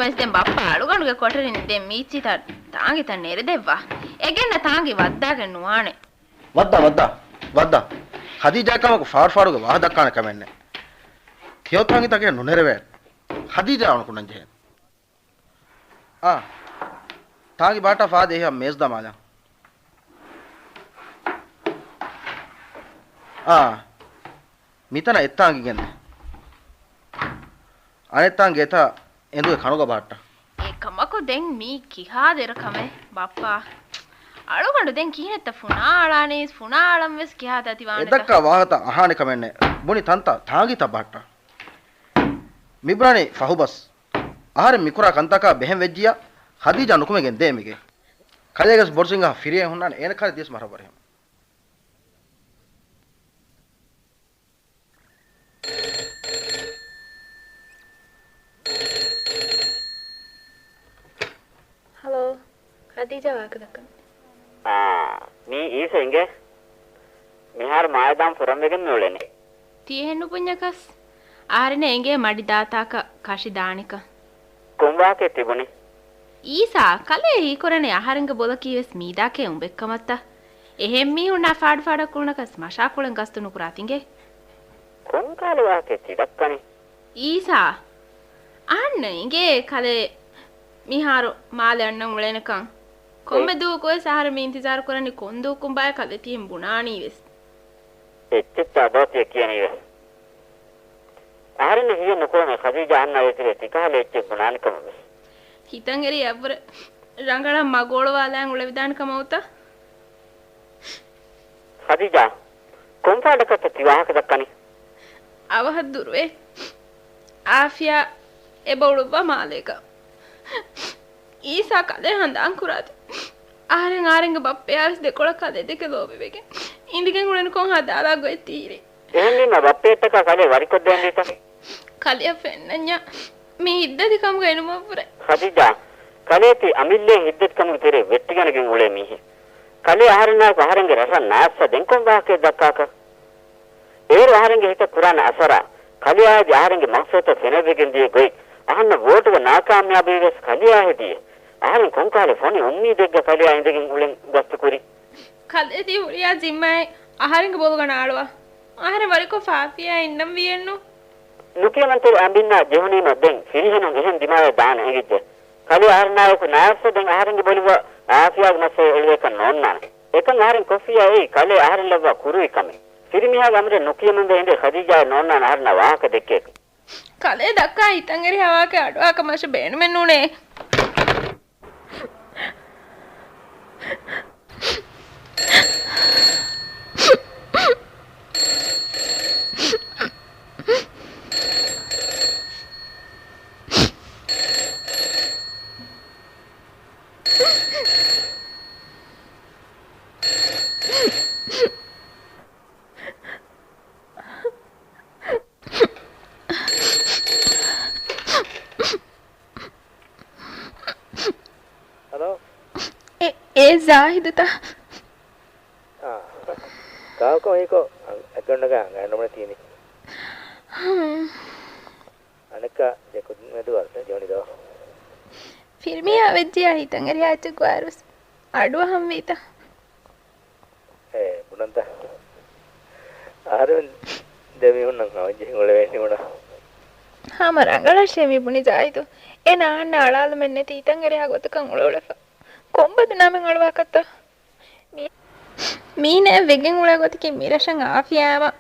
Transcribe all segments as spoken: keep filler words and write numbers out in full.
ވެސް ދެން ބައްޕަ އަޅުގަނޑުގެ ކޮޓަރިން ދެން މީޗިތައް ތާނގިތައް ނެރެދެއްވާ. އެގެންނަ ތާނގި ވައްދާގެން ނުވާނެ. ވައްދާ، ވައްދާ، ވައްދާ. ޚަދީޖާ ކަމަކު ފާޑުފާޑުގެ ވާހަ ދައްކާނެ ކަމެއް ނެތް. ތިޔޮ ތާނގިތަކެއް ނުނެރެވޭނެ. ޚަދީޖާ އަޅުކަން ޖެހޭނެ. އާ. ތާނގި ބާޓާ ފާދޭ އެހާ މޭޒު ދަމާލަން. އާ. މިތަނަށް އެއްތާނގި ގެންދޭ. އަނެއްތާނގި އެތާ އެނދުގެ ކަނުގަ ބަހައްޓަ. އެކަމަކު ދެން މީ ކިހާ ދެރަ ކަމެއް ބައްޕާ؟ އަޅުގަނޑު ދެން ކިހިނެއްތަ ފުނާ އަޅާނީސް، ފުނާ އަޅަން ވެސް ކިހާ ދަތިވާނެތަ؟ އެދައްކާ ވާހަތައް އަހާނެ ކަމެއް ނެތް. ބުނި ތަންތާ ތާނގީތައް ބަހައްޓާ. މިބުނާނީ ފަހުބަސް. އަހަރެން މިކުރާ ކަންތަކާ ބެހެން ވެއްޖިއްޔާ، ޚަދީޖާ ނުކުމެގެން ދޭ މީގެ. ކަލޭގެސް ބޮޑު ސިނގާ ފިރިއެއް ހުންނާނެ އޭނަ ކާރި ދިޔަސް މަރަށް ވަރިހަމަ. ހަލޯ، ޚަދީޖާ ވާހަކަ ދައްކަން. އާ، މީ އީސަ އިނގޭ. މިހާރު މާލެ ދާން ފުރަން ވެގެން މި އުޅެނީ. ތި އެހެން ނުބުންޏަކަސް. އަހަރެން އެނގޭ މަޑި ދާތާކަށް ކަށި ދާނެކަން. ކޮން ވާހަކައެއް ތިބުނީ؟ އީސާ، ކަލޭ ހީކުރަނީ އަހަރެންގެ ބޮލަކީ ވެސް މީދާކޭ އުނބެއްކަމަށްތަ؟ އެހެން މީހުންނާ ފާޑުފާޑަށް ކުޅުނަކަސް މަށާ ކުޅެން ގަސްތު ނުކުރާތި އިނގޭ. ކޮންކަހަލަ ވާހަކައެއް ތި ދައްކަނީ؟ އީސާ، އަހަންނަށް އިނގޭ ކަލޭ މިހާރު މާލެ އަންނަން އުޅޭނެކަން. ކޮންމެ ދުވަހަކުވެސް އަހަރެން މި އިންތިޒާރު ކުރަނީ ކޮން ދުވަހަކުން ބާއޭ ކަލޭ ތިހެން ބުނާނީވެސް. އެއްޗެއްތާ ދޯ ތިޔަ ކިޔަނީވެސް. އަހަރެންނަށް ހިޔެއް ނުކުރަނީ ޚަދީޖާ އަންނަ އިތުރެ ތިކަހަލަ އެއްޗެއް ބުނާނެ ކަމަށްވެސް. ހިތަށް އެރި އެއަށްވުރެ ރަނގަޅަށް މަގު އޮޅުވާލާން އުޅެވިދާނެ ކަމަށް އޮތަ؟ ޚަދީޖާ، ކޮންފާޑަކަށްތަ ތި ވާހަކަ ދައްކަނީ؟ އަވަހަށް ދުރުވޭ. އާފިޔާ އެބަ އުޅުއްވާ މާލޭގަ. އީސާ ކަލޭ ހަނދާން ކުރާތި. އަހަރެން އަހަރެންގެ ބައްޕަޔާވެސް ދެކޮޅަށް ކަލޭ ދެކެ ލޯބިވެގެން އިނދެގެން އުޅެނިކޮން ހަދާލާ ގޮތް ތީރި. އެހެންވީމަ ބައްޕައަށްޓަކާ ކަލޭ ވަރިކޮށްދޭންވީތަ؟ ކަލެއަށް ފެންނަންޏާ މީ ހިތްދަތިކަމުގަ އިނުމަށްވުރެ. ޚަދީޖާ، ކަލޭ ތި އަމިއްލައިން ހިތްދަތިކަމުގެ ތެރެއަށް ވެއްޓިގަނެގެން އުޅޭ މީހެއް. ކަލޭ އަހަރެންނާއެކު އަހަރެންގެ ރަށަށް ނާއްސަ ދެން ކޮން ވާހަކައެއް ދައްކާކަށް؟ އޭރު އަހަރެންގެ ހިތަށް ކުރާނެ އަސަރާ، ކަލެއާއި އަހަރެންގެ މަގްސަދަށް ފެނެވިގެން ދިޔަ ގޮތް، އަހަންނަށް ވޯޓުގަ ނާކާމިޔާބީވެސް ކަލެއާ ހެދިޔޭ. އަހަރެން ކޮންކަހަލަ ފޮނި އުއްމީދެއްގަ ކަލެއާ އިނދެގެން އުޅެން ގަސްތުކުރީ؟ ކަލޭ ތި ހުރިހާ ޒިންމާއެއް އަހަރެންގެ ބޮލުގަ ނާޅުވާ. އަހަރެން ވަރިކޮށް ފާފިޔާ އިންނަން ވީއެއްނު؟ ނުކިޔަމަންތެރި އަނބިންނާ ޖެހުނީމަ ދެން ފިރިހެނުން އެހެން ދިމާޔަށް ދާން އެނގިއްޖެ. ކަލޭ އަހަރެންނާއެކު ނާއްސަ ދެން އަހަރެންގެ ބޮލުގަ އާފިޔާގެ މައްސަލަ އެޅުވޭކަށް ނޯންނާނެ. އެކަން އަހަރެން ކޮށްފިއްޔާ އެއީ ކަލޭ އަހަރެން ލައްވާ ކުރުވި ކަމެއް. ފިރިމީހާގެ އަމުރެއް ނުކިޔަމަންވެ އިނދެ ޚަދީޖާއަށް ނޯންނާނެ އަހަރެންނާ ވާހަކަ ދެއްކޭކަށް. ކަލޭ ދައްކާ ހިތަށް އެރި ހަވާކަށް އަޑުއަހާކަށް މަށަ ބޭނުމެއް ނޫނޭ. ހަލޯ. އެ، އޭ ޒާހިދުތަ؟ އާ. ކާކު ހީކޮށް އަން-، އެކަންނަގަ އަނގައިންނަމުނެ ތީނި. ހުން. އަނެއްކާ ދެކުދިން މެދު ވަރުތަ ޖޯނިދޯ. ފިރިމީހާ ވެއްޖިޔާ ހިތަށް އެރިޔާ އެއްޗެއް ގޮއިރުސް އަޑުއަހަންވީތަ؟ އޭ، ބުނަންތަ؟ އަހަރެމެން ދެމީހުންނަށް ހަމަޖެހި އުޅެވޭނީ ބުނާ. ހަމަ ރަނގަޅަށޭ މި ބުނި ޒާހިދު. އޭނަ އަހަންނަށް އަޅާލުމެއް ނެތި ހިތަށް އެރިހާ ގޮތަކަށް އުޅެ އުޅެފަ. ކޮން ބަދުނާމެއް އަޅުވާކަށްތަ؟ މީ، މީނައަށް ވެގެން އުޅޭ ގޮތަކީ މި ރަށަށް އާފިޔާއާމަ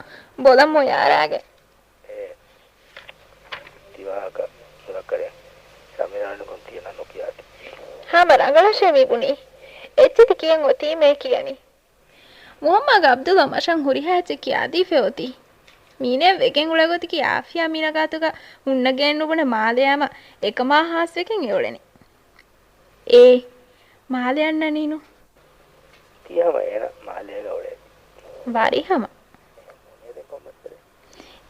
ބޮލަށް މޮޔާރާގެ. އޭ، ތި ވާހަކަ ނުދައްކަރޭ. ސަމީރާ ނިކުން ތިޔަ ނަން ނުކިޔާތި. ހަމަ ރަނގަޅަށޭ މި ބުނީ. އެއްޗެތި ކިޔަން އޮތީމޭ ކިޔަނީ. މުހައްމާގެ އަބްދުﷲ މަށަށް ހުރިހާ އެއްޗެއް ކިޔާދީފަ އޮތީ. މީނައަށް ވެގެން އުޅޭ ގޮތަކީ އާފިޔާ މި ނަގާތުގަ ހުންނަގެއެއް ނުބުނެ މާލެއާމަ އެކަމާ ހާސްވެގެން އެ އުޅެނީ. އޭ، މާލެ އަންނަނީނު. ތި ހަމަ އޭނަ މާލޭގަ އުޅޭ. ވަރިހަމަ.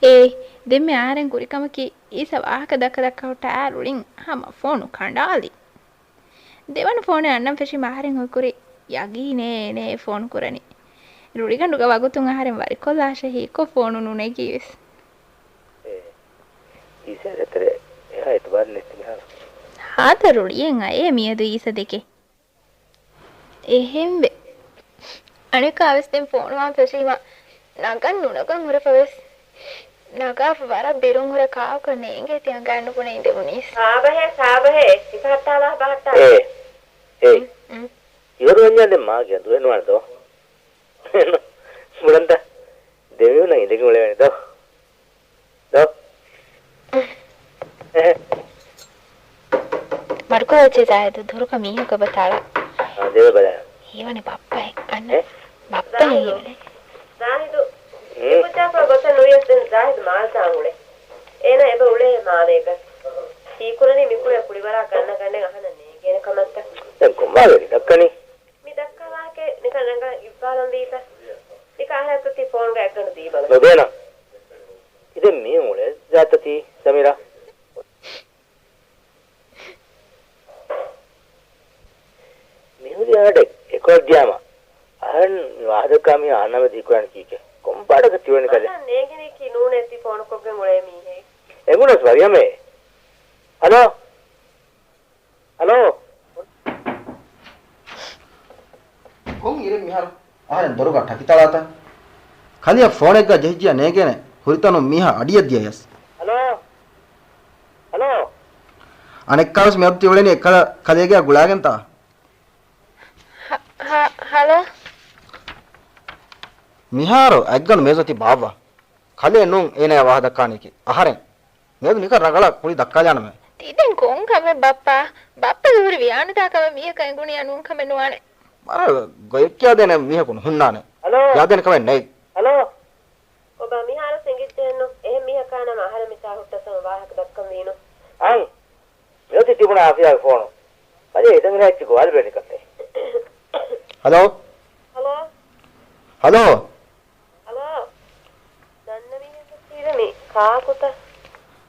އޭ، ދެންމެ އަހަރެން ކުރި ކަމަކީ އީސަ ވާހަކަ ދައްކަ ދައްކަ ހުއްޓާ އަހަރު ރުޅިން ހަމަ ފޯނު ކަނޑާލި. ދެވަނަ ފޯނެއް އަންނަން ފެށީމަ އަހަރެން ހުށްކުރީ ޔަގީނޭ އޭނައޭ ފޯނު ކުރަނީ. ރުޅިގަނޑުގަ ވަގުތުން އަހަރެން ވަރިކޮށްލާށޭ ހީކޮށް ފޯނު ނުނެގީވެސް. އޭ، އީސައަށް ދޭތެރޭ އެހާ އިތުބާރެއް ނެތި މިހާރު. އާދަ ރުޅިއެއް އައޭ މިއަދު އީސަ ދެކެ. އެހެންވެ. އަނެއްކާވެސް ދެން ފޯނުވާން ފެށީމަ ނަގަން ނުނަގަން ހުރެފަވެސް ނަގާފަ ވަރަށް ބިރުން ހުރެ ކާކު ނޭނގޭތީ އަނގައިން ނުބުނެ އިނދެވުނީސް. ހާބަހޭ، ހާބަހޭ، އެއްކަހައްޓާލާ ބަހައްޓާ. އޭ، އޭ. އުން، އުން. އިވަރު ވަންޏާ ދެން މާ ގެންދުވެ ނުވާނެ ދޯ. ބުނަންތަ؟ ދެމީހުންނަށް އިނދެގެން އުޅެވޭނެ ދޯ. ދޯ. މަޑުކޮށް އެއްޗެއް ޒާހިދު ދުރުގަ މީހަކު އެބަ ތަޅަ. އާ، ދެވޭ ބަލާ. ހީވަނީ ބައްޕަހެއް. އަންނަ އެ؟ ބައްޕަ ޒާހިދު. ހީވަނީ. ޒާހިދު. ހުން. އެކުއްޖާފާ ގޮތެއް ނުވިޔަސް ދެން ޒާހިދު މާލެތާ އުޅޭ. އޭނަ އެބަ އުޅޭ މާލޭގަ. ކީކުރަނީ މިކުޅޭ ކުޅިވަރާ ގަންނަ ގަނޑެއް އަހަންނަށް ނޭނގޭނެ ކަމަށްތަ؟ ދެން ކޮން މާލެ ދައްކަނީ؟ މި ދައްކާ ވާހަކައެއް ނިކަން ރަނގަޅަށް އިއްވާލަން ވީތަ؟ ނިކަން އަހަރެއްގަ ތި ފޯނުގަ އެއްގަނޑު ދީބަލަ. ނުދޭނަ. ތި ދެން މީހުން އުޅޭ ޖާތަ ތީ، ސަމީރާ؟ މިހުރި އަޑެއް އެކޮޅަށް ދިޔާމަ، އަހަރެން މި ވާހަކަ ދައްކާ މީހާ އަހަންނާ މެދު ހީކުރާނީ ކީކޭ؟ ކޮން ބާޑަކަށް ތިއުޅެނީ ކަލޭ؟ އަހަން ނޭނގެނީކީ ނޫނޭ ތި ފޯނުކޮށްގެން އުޅޭ މީހެއް. އެނގުނަސް މަރިޔަމޭ. ހަލޯ؟ ހަލޯ؟ ކޮން އިރެއް މިހާރު؟ އަހަރެން ދޮރުގަ ޓަކި ތަޅާތަ؟ ކަލެއަށް ފޯނެއްގަ ޖެހިއްޖިޔާ ނޭނގޭނެ ހުރިތަނުން މީހާ އަޑިއަށް ދިޔަޔަސް. ހަލޯ؟ ހަލޯ؟ އަނެއްކާވެސް މިއަދު ތިއުޅެނީ އެއްކަލަ ކަލޭގެއަށް ގުޅާގެންތާ؟ ހަ، ހަ، ހަލޯ؟ މިހާރު އަތްގަނޑު މޭޒު ތި ބާއްވާ. ކަލޭ ނޫން އޭނަޔާ ވާހަކަ ދައްކާނީކީ. އަހަރެން. މިއަދު ނިކަން ރަނގަޅަށް ކުޅި ދައްކާލާނަމޭ. ތި ދެން ކޮން ކަމެއް ބައްޕާ؟ ބައްޕަގެ ހުރި ވިޔާނުދާ ކަމެއް މީހަކަށް އެނގުނިއްޔާ ނޫން ކަމެއް ނުވާނެ. ވަރަށް ގޮތް ކިޔާދޭނެ މީހަކު ނުހުންނާނެ. ހަލޯ؟ ކިޔާދޭނެ ކަމެއް ނެތް. ހަލޯ؟ އޮބާ މިހާރު ސެނގިއްޖެއެއްނު. އެހެން މީހަކާނަމަ އަހަރެން މިތާ ހުއްޓަސް ހަމަ ވާހަކަ ދައްކަން ވީނު. އަން. މިއޮތީ ތިބުނާ އާފިޔާގެ ފޯނު. ކަލޭ ހިތަށް އެނގިލާ އެއްޗެއް ގޮވާލަބޭ ނިކަން ނޭ. ހަލޯ؟ ހަލޯ؟ ހަލޯ؟ ހަލޯ؟ ދަންނަ މީހަކަށް ހީވެ މީ ކާކުތަ؟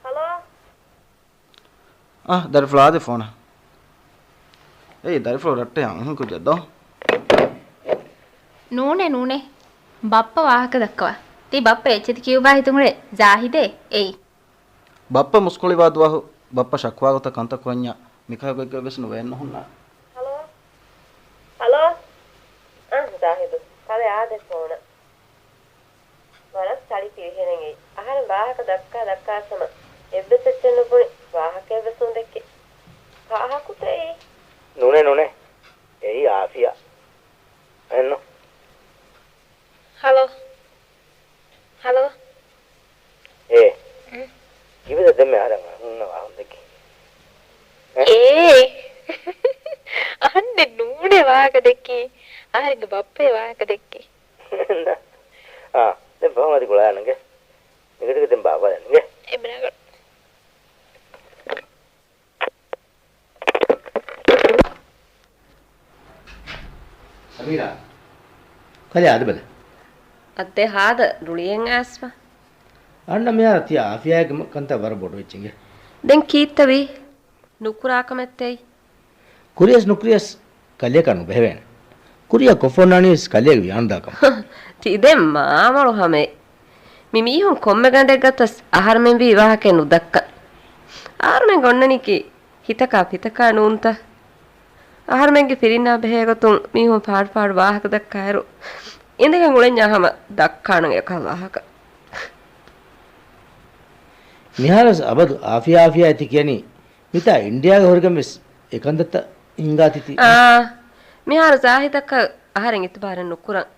ހަލޯ؟ އަ، ދަރިފުޅާ ދެ ފޯނަށް. އޭ، ދަރިފުޅު ރައްޓެހި އަންހެން ކުއްޖެއް ދޯ؟ ނޫނޭ، ނޫނޭ. ބައްޕަ ވާހަކަ ދައްކަވާ. ތީ ބައްޕަ އެއްޗެތި ކިޔުއްވާ ހިތުން އުޅޭ ޒާހިދޭ އެއީ. ބައްޕަ މުސްކުޅިވާ ދުވަހު، ބައްޕަ ޝަކުވާ ގޮތަށް ކަންތައް ކުރަންޏާ މިކަހަލަ ގޮތްގަ ވެސް ނުވެއެއްނު ހުންނާނެ. ހަލޯ؟ ހަލޯ؟ އަ، ޒާހިދު. ކަލޭ އާދޭ ފޯނަށް. ވަރަށް ސަޅި ފިރިހެނެއް އެއީ. އަހަރެން ވާހަކަ ދައްކާ ދައްކާ ސަމަ އެއްވެސް އެއްޗެއް ނުބުނި، ވާހަކައެއްވެސް ނުދެއްކި. ކާކުތަ އެއީ؟ ނޫނޭ، ނޫނޭ. އެއީ އާފިޔާ. އެއްނު؟ ހަލޯ. ހަލޯ. އޭ. އުން. ކީއްވެތަ ދެންމެ އަހަރެން ހުންނަ ވާހަކަ ދެއްކީ؟ އެ؟ އޭ. އަހަންނެއް ނޫނޭ ވާހަކަ ދެއްކީ. އަހަރެންގެ ބައްޕައޭ ވާހަކަ ދެއްކީ. އާ، ދެން ފަހުން އަދި ގުޅާލަން އިނގޭ. މިގަޑިގަ ދެން ބާއްވާލަން އިނގޭ. އެބަ ރަނގަޅު. ސަމީރާ، ކަލޭ އާދެ ބަލަ. އައްދޭ ހާދަ ރުޅިއެއް އައިސްފަ. އަންނަ މިހާރު ތިޔަ އާފިޔާގެ ކަންތައް ވަރަށް ބޮޑުވެއްޖެ އިނގޭ. ދެން ކީއްތަ ވީ؟ ނުކުރާ ކަމެއްތައް. ކުރިޔަސް ނުކުރިޔަސް ކަލެއަކަށް ނުބެހެވޭނެ. ކުރިއަށް ކޮށްފަ އޮންނާނީވެސް ކަލެއަގެ ވިޔާނުދާ ކަމަށް. ތި ދެން މާމޮޅު ހަމައެއް. މި މީހުން ކޮންމެ ގަނޑެއްގަތަސް އަހަރުމެން ވީ ވާހަކައެއް ނުދައްކަން. އަހަރުމެން އޮންނަނީކީ ހިތަކާ ފިތަކާ ނޫންތަ؟ އަހަރުމެންގެ ފިރިންނާ ބެހޭގޮތުން މީހުން ފާޑުފާޑު ވާހަކަ ދައްކާއިރު، އިނދެގެން އުޅެންޏާ ހަމަ ދައްކާނަން އެކަހަލަ ވާހަކަ. މިހާރުވެސް އަބަދު އާފިޔާ އާފިޔާ ތި ކިޔަނީ. މިތާ އިންޑިޔާގެ ހުރިގެންވެސް އެކަންތައްތައް ހިނގާތި ތި. އާ، މިހާރު ޒާހިދަކަށް އަހަރެން އިތުބާރެއް ނުކުރަން.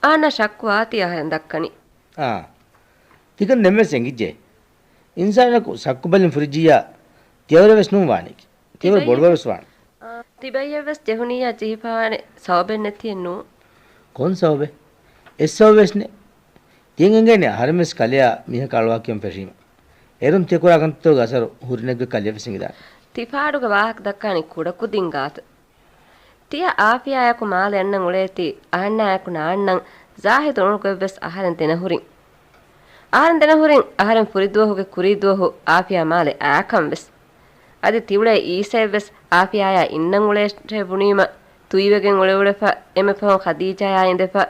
އަހަންނަށް ޝައްކު ވާތީ އަހަރެން ދައްކަނީ. އާ، ތިކަން ދެންވެސް އެނގިއްޖެ. އިންސާނަކު ޝައްކު ބަލިން ފުރިއްޖިއްޔާ ތިޔަވަރެއްވެސް ނޫން ވާނީކީ. ތިޔަވަރު ބޮޑުވަރުވެސް ވާނެ. އާ، ތިބައިޔަށްވެސް ޖެހުނިއްޔާ ޖެހިފަވާނެ ސަބަބެއް ނެތިއެއްނު. ކޮން ސަބަބެއް؟ އެއް ސަބަބެއްވެސް ނެތް. ތިޔަން އެނގޭނެ އަހަރެންވެސް ކަލެއާ މީހަކާ އަޅުވާކިޔަން ފެށީމަ. އޭރުން ތިޔަ ކުރާ ކަންތައްތަކުގެ އަސަރު ހުރިނެއްގެ ކަލެއަށްވެސް އެނގިދާނެ. ތިފާޑުގެ ވާހަކަ ދައްކާނީ ކުޑަކުދިން ގާތަށް. ތިޔަ އާފިޔާއާއެކު މާލެ އަންނަން އުޅޭތީ އަހަންނާއެކު ނާންނަން ޒާހިދު އުޅުނުގޮތްވެސް އަހަރެން ދެނަހުރިން. އަހަރެން ދެނަހުރިން އަހަރެން ފުރިދުވަހުގެ ކުރީ ދުވަހު އާފިޔާ މާލެ އާކަންވެސް. އަދި ތިއުޅޭ އީސައެއްވެސް އާފިޔާއާ އިންނަން އުޅޭށޭ ބުނީމަ ތުއިވެގެން އުޅެއުޅެފަ އެންމެ ފަހުން ޚަދީޖާއާ އިނދެފަ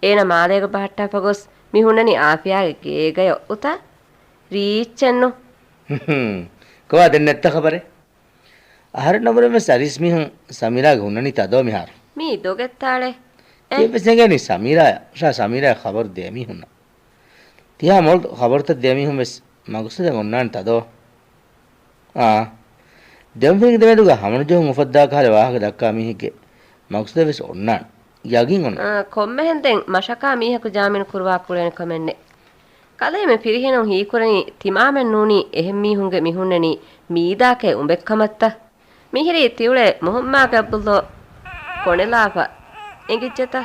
އޭނަ މާލޭގަ ބަހައްޓާފަ ގޮސް މި ހުންނަނީ އާފިޔާގެ ގޭގަޔަށް އުތާ ރީއްޗެއްނު. ކޮބާ ދެން ނެތްތަ ޚަބަރެއް؟ އަހަރެންނަށްވުރެން ވެސް އަރީސް މީހުން ސަމީރާގެ ހުންނަނީތާ ދޯ މިހާރު؟ މީ ދޮގެއްތާޅޭ. އެ. ތިޔަ ވެސް އެނގޭނީ ސަމީރާޔަށް. ޝާ ސަމީރާޔަށް ޚަބަރު ދޭ މީހުންނަށް. ތިހާ މޮޅު ޚަބަރުތައް ދޭ މީހުން ވެސް މަގުސަދެއް އޮންނާނެތާ ދޯ؟ އާ. ދެން ފިރިނގި ދެމެދުގަ ހަމަނުޖެހުން އުފައްދާ ކަހަލަ ވާހަކަ ދައްކާ މީހެއްގެ މަގުސަދެއް ވެސް އޮންނާނެ. ޔަގީން އޮންނާނެ. އާ، ކޮންމެހެން ދެން މަށަކާ މީހަކު ޖާމިނު ކުރުވާ ކުޅޭނެ ކަމެއް ނެތް. ކަލޭމެ ފިރިހެނުން ހީކުރަނީ ތިމާމެން ނޫނީ އެހެން މީހުންގެ މި ހުންނަނީ މީދާކޭ އުނބެއްކަމަށްތަ؟ މިހިރީ ތިއުޅޭ މުހައްމާގެ އަބްދުﷲ ކޮނެލާފަ އެނގިއްޖެތަ؟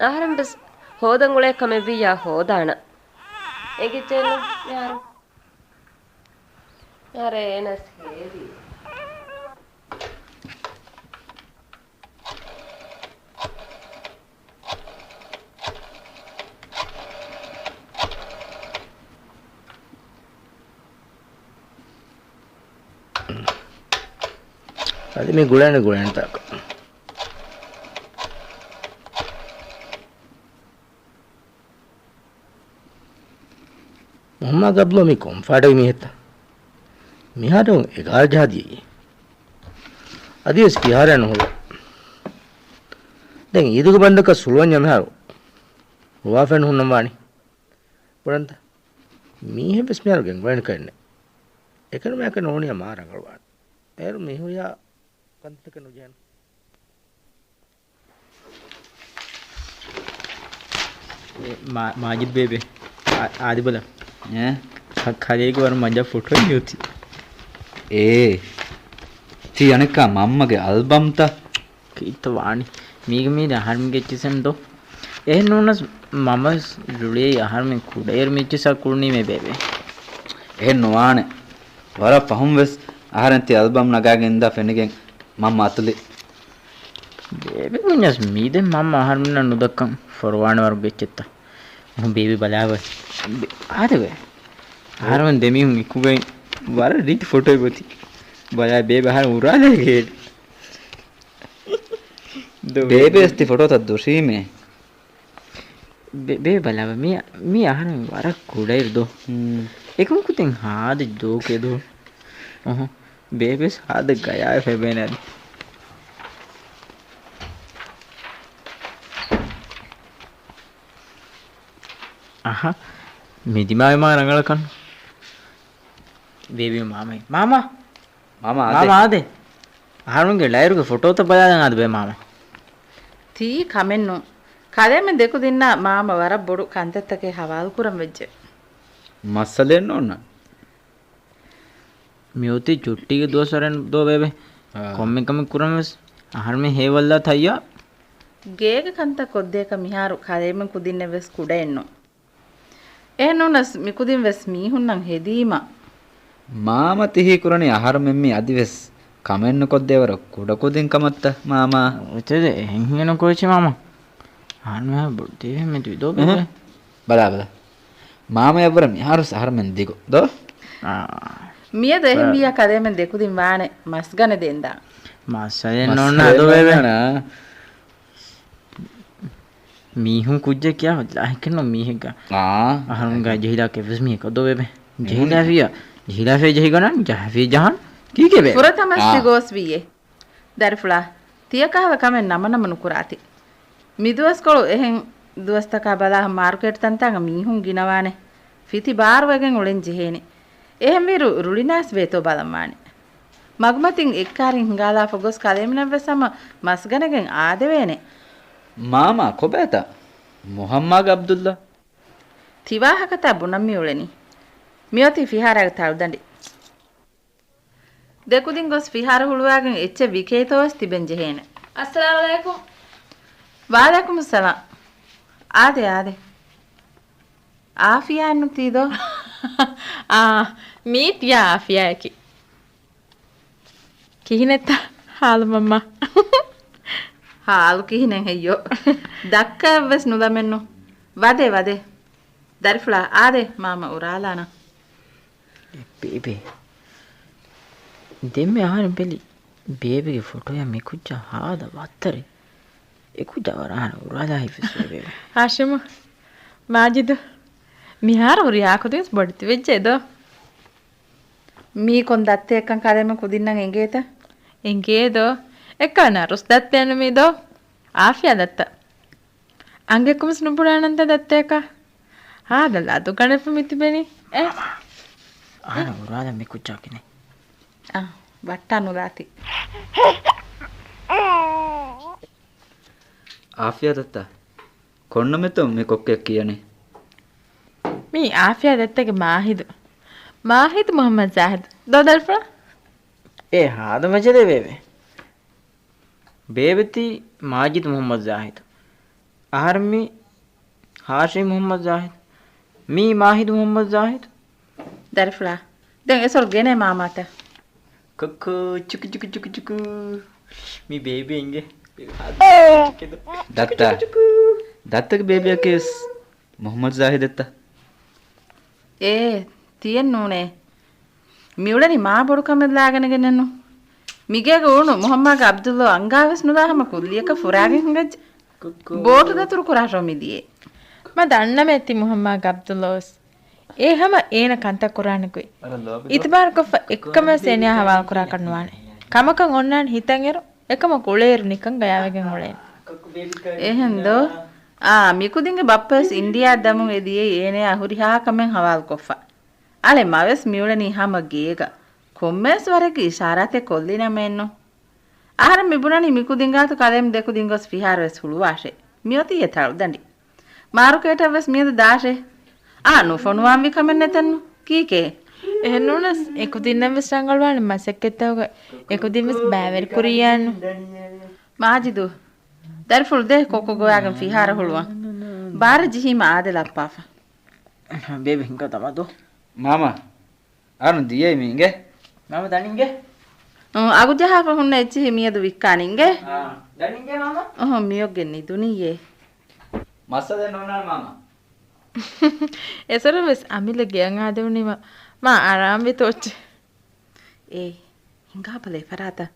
އަހަރެން ވެސް ހޯދަން އުޅޭ ކަމެއް ވިއްޔާ ހޯދާނަން. އެނގިއްޖެއެއްނު މިހާރު. އަރޭ އެނަސް ހޭދީ. އަދި މި ގުޅޭނެ ގުޅޭނެތާކަށް. މުހައްމާ ގަބްލޯ މީ ކޮން ފާޑެއް މީހެއްތަ؟ މިހާރު އެގާރަ ޖަހަދިޔައީ. އަދިވެސް ފިހާރައެއް ނުހުޅުވޭ. ދެން އީދުގެ ބަންދަކަށް ސުޅުވަންޏާ މިހާރު ހުޅުވާފައެއް ނުހުންނަން ވާނީ. ބުނަންތަ؟ މީހެއް ވެސް މިހާރު ގެންގުޅެން ކައެއް ނެތް. އެކަނި މާކަށް ނޫނިޔާ މާ ރަނގަޅުވާނެ. އޭރު މި ހުރިހާ ކަންތަކެއް ނުޖެހޭނެ. އެ، މާ-، މާޖިދް ބޭބެ. އާ-، އާދެ ބަލަ. އޭ؟ ކަ-، ކަލޭގެ ވަރަށް މަޖާ ފޮޓޯ އޮތީ. އޭ. ތީ އަނެއްކާ މަންމަގެ އަލްބަމްތައް؟ ކީއްތަ ވާނީ؟ މީގެ މީދެ އަހަރެމެންގެ އެއްޗިސެން ދޯ؟ އެހެން ނޫނަސް މަމަސް ރުޅިއައި އަހަރެމެން ކުޑައިރު މި އެއްޗިސްއާ ކުޅުނީމޭ ބޭބެ. އެހެން ނުވާނެ. ވަރަށް ފަހުން ވެސް އަހަރެން ތި އަލްބަމް ނަގާގެން އިންދާ ފެނިގެން މަންމަ އަތުލި. ބޭބެ ބުންޏަސް މީދެން މަންމަ އަހަރެމެންނަށް ނުދައްކަން ފޮރުވާނެ ވަރުގެ އެއްޗެއްތަ؟ އުހު، ބޭބެ ބަލާބަލަ. ބޭ-، އާދެވޭ. އަހަރެމެން ދެމީހުން އެކުގައި ވަރަށް ރީތި ފޮޓޯއެއް އޮތީ. ބަލާ ބޭބެ އަހަރެން އުރާލައިގެ. ދޯ ބޭބެ ވެސް ތި ފޮޓޯތައް ދޮށީމޭ. ބޭ-، ބޭބެ ބަލާބަ، މީ، މީ އަހަރެން ވަރަށް ކުޑައިރު ދޯ. ހުން. އެކަމަކު ދެން ހާދަ ދޯކޭ ދޯ. އުހު. ބޭބެސް ހާދަ ގަޔާވެފަ އެބޭނެ އަދި. އަހަ، މި ދިމާވި މާ ރަނގަޅަކަން. ބޭބެ މާމައި. މާމާ! މާމާ އާދެ. މާމާ އާދެ. އަހަރުމެންގެ ޑައިރުގެ ފޮޓޯތައް ބަލާލަން އާދެ ބޭ މާމަ. ތީ ކަމެއްނު. ކަލޭމެން ދެކުދިންނާ މާމަ ވަރަށް ބޮޑު ކަންތައްތަކެއް ހަވާލުކުރަން ވެއްޖެ. މައްސަލައެއް ނޯންނާނެ. މިއޮތީ ޗުއްޓީގެ ދުވަސްވަރެއް ދޯ ބޭބެ. އާ. ކޮންމެ ކަމެއް ކުރަން ވެސް އަހަރުމެން ހޭވައްލާ ތައްޔާ. ގޭގެ ކަންތައް ކޮށްދޭކަށް މިހާރު ކަލޭމެން ކުދިންނެއް ވެސް ކުޑައެއްނު. އެހެންނޫނަސް މިކުދިން ވެސް މީހުންނަށް ހެދީމަ. މާމަ ތިހީ ކުރަނީ އަހަރުމެން މީ އަދިވެސް ކަމެއްނުކޮށްދޭވަރަށް ކުޑަކުދިން ކަމަށްތަ މާމާ؟ އޮތެދެ އެހެން ހީނުކޮށްޗި މާމަ. އަހަރުމެން ބޮޑު ދިވެހި މެދު ވިދޯ އެހެން. ބޭބެ. ބަލާ ބަލާ. މާމަޔަށްވުރެ މިހާރު އަހަރުމެން ދިގު ދޯ؟ އާ. މިއަދު އެހެން ވިއްޔާ ކަލޭމެން ދެކުދިން ވާނެ މަސްގަނެ ދެންދާ. މައްސަލައެއް ނޯންނާ ދޯ ބޭބެ. މީހުން ކުއްޖެއް ކިޔާ ލާހިކެއްނު މީހެއްގަ. އާ. އަހަރުންގަ ޖެހިލާ ކެވެސް މީހެއް ކޮށްދޯ ބޭބެ. ޖެހިލާފިޔާ، ޖެހިލާފިޔާ ޖެހިގަނާން، ޖަހާފިޔާ ޖަހާން. ކީކޭ ބޭބެ؟ ފުރަތަމަސް ތި ގޯސް ވީއޭ. ދަރިފުޅާ، ތިޔަކަހަލަ ކަމެއް ނަމަނަމަ ނުކުރާތި. މިދުވަސްކޮޅު އެހެން ދުވަސްތަކާ ބަލާ މާރުކޭޓް ތަންތާގަ މީހުން ގިނަވާނެ. ފިތި ބާރުވެގެން އުޅެން ޖެހޭނެ. އެހެންވީރު ރުޅިނާސް ބޭތޯ ބަލަންވާނެ. މަގުމަތިން އެއްކާރިން ހިނގާލާފަ ގޮސް ކަލޭމެނަށްވެސް ހަމަ މަސްގަނެގެން އާދެވޭނެ. މާމާ ކޮބައިތަ؟ މުހައްމާގެ އަބްދުއްލާ. ތިވާހަކަތާ ބުނަން މިއުޅެނީ. މިއޮތީ ފިހާރާގެ ތަޅުދަނޑި. ދެކުދިން ގޮސް ފިހާރަ ހުޅުވާގެން އެއްޗެއް ވިކޭތޯވެސް ތިބެން ޖެހޭނެ. އައްސަލާމް އަލައިކުމް. ވައަލައިކުމުއްސަލާމް. އާދެ، އާދެ. އާފިޔާއެއްނު ތީ ދޯ؟ އާ، މީ ތިޔާ އާފިޔާއަކީ. ކިހިނެއްތަ ހާލު މަންމާ؟ ހާލު ކިހިނެއް ހެއްޔޯ؟ ދައްކައެއްވެސް ނުލަމެއްނު. ވަދޭ، ވަދޭ. ދަރިފުޅާ، އާދޭ، މާމަ އުރާލާނަން. އެ ބޭބެ. ދެންމެ އަހަރެން ބެލި ބޭބެގެ ފޮޓޯޔާ މި ކުއްޖާ ހާދަ ވައްތަރެއް. އެ ކުއްޖާ ވަރަށް އަހަރެން އުރާލާ ހިފިސް ބޭބެ. ހާޝިމު، މާޖިދު، މިހާރު ހުރިހާ ކުދިން ބޮޑެތިވެއްޖެ ދޯ؟ މީ ކޮން ދައްތައެއްކަން ކަލޭމެން ކުދިންނަށް އެނގޭތަ؟ އެނގޭ ދޯ. އެއްކަ ނަރުސް ދައްތައެއްނު މީ ދޯ. އާފިޔާ ދައްތަ. އަނގައަކުވެސް ނުބުނާނަންތަ ދައްތައަކަށް؟ ހާދަ ލަދު ގަނެފަ މި ތިބެނީ. އެ؟ އާނަ އުރާލަ މި ކުއްޖާ ކިނެ. އާ، ވައްޓާ ނުލާތި. އާފިޔާ ދައްތަ. ކޮންނަމެތޯ މި ކޮއްކޮއަށް ކިޔަނީ؟ މީ އާފިޔާ ދައްތަގެ މާހިދު. މާހިދު މުހައްމަދު ޒާހިދު. ދޯ ދަރިފުޅާ؟ އޭ ހާދަ މަޖަލޭ ބޭބެ. ބޭބެ ތީ މާޖިދު މުހައްމަދު ޒާހިދު. އަހަރެން މީ ހާޝިމް މުހައްމަދު ޒާހިދު. މީ މާހިދު މުހައްމަދު ޒާހިދު. ދަރިފުޅާ. ދެން އެސޮރު ގެނޭ މާމާތަ. ކުކު، ޗުކު ޗުކު ޗުކު ޗުކު. މި ބޭބީ އިނގޭ. ދައްތަ. ދައްތަގެ ބޭބެއަކީ ވެސް މުހައްމަދު ޒާހިދެއްތަ؟ އޭ، ތިޔެއް ނޫނޭ. މިއުޅެނީ މާ ބޮޑު ކަމެއް ލާގަނެގެނެއްނު. މިގޭގަ އުޅުނު މުހައްމާގެ އަބްދުﷲ އަންގާވެސް ނުލާ ހަމަ ކުއްލިއަކަށް ފުރާގެން ހިނގައްޖެ. ބޯޓު ދަތުރު ކުރާށޯ މިދިޔޭ. މަ ދަންނަމޭ ތި މުހައްމާގެ އަބްދުﷲ ވެސް. އޭ ހަމަ އޭނަ ކަންތައް ކުރާނެ ގޮތް. އިތުބާރުކޮށްފަ އެއްކަމެއް ވެސް އޭނަޔާ ހަވާލު ކުރާކަށް ނުވާނެ. ކަމަކަށް އޮންނާނެ ހިތަށް އެރު، އެކަމަކު އުޅޭއިރު ނިކަން ގަޔާވެގެން އުޅޭނެ. އެހެން ދޯ؟ އާ، މިކުދިންގެ ބައްޕަވެސް އިންޑިޔާ ދަމުން އެ ދިޔައީ އޭނަޔާ ހުރިހާ ކަމެއް ހަވާލުކޮށްފަ. އަޅެ މަވެސް މިއުޅެނީ ހަމަ ގޭގަ. ކޮންމެވެސް ވަރެއްގެ އިޝާރާތެއް ކޮށްލިނަމޭނު. އަހަރެން މިބުނަނީ މިކުދިންގާތު ކަލޭމެން ދެކުދިން ގޮސް ފިހާރަވެސް ހުޅުވާށޭ. މިއޮތީ އެ ތަޅުދަނޑި. މާރުކޭޓަށްވެސް މިއަދު ދާށޭ. އާ، ނުފޮނުވާންވީ ކަމެއް ނެތެއްނު. ކީކޭ؟ އެހެންނޫނަސް އެކުދިންނަށްވެސް ރަނގަޅުވާނެ މަސައްކަތްތަކުގަ އެކުދިންވެސް ބައިވެރިކުރިޔާނު. މާޖިދު، ދަރިފުޅު ދޭ ކޮއްކޮ ގޮވާގެން ފިހާރަ ހުޅުވަން. ބާރަށް ޖެހީމަ އާދެ ލައްޕާފަ. ބޭބެ ހިނގާ ދަމާދޯ. މާމާ، އަނު ދިޔައީ މީ އިނގޭ. މާމަ ދަން އިނގޭ. އަގު ޖަހާފަ ހުންނަ އެއްޗިހި މިއަދު ވިއްކާނެ އިނގޭ. އާ، ދަން އިނގޭ މާމަ. އޮހޮ، މިއޮއްގެ ނިދުނީއޭ. މައްސަލައެއް ނޯންނާނެ މާމަ. އެސޮރުން ވެސް އަމިއްލަ ގެއަށް އާދެވުނީމަ މާ އަރާމްވިތޯ އޮއްޗެ. އޭ، ހިނގާބަލަ އެފަރާތަށް.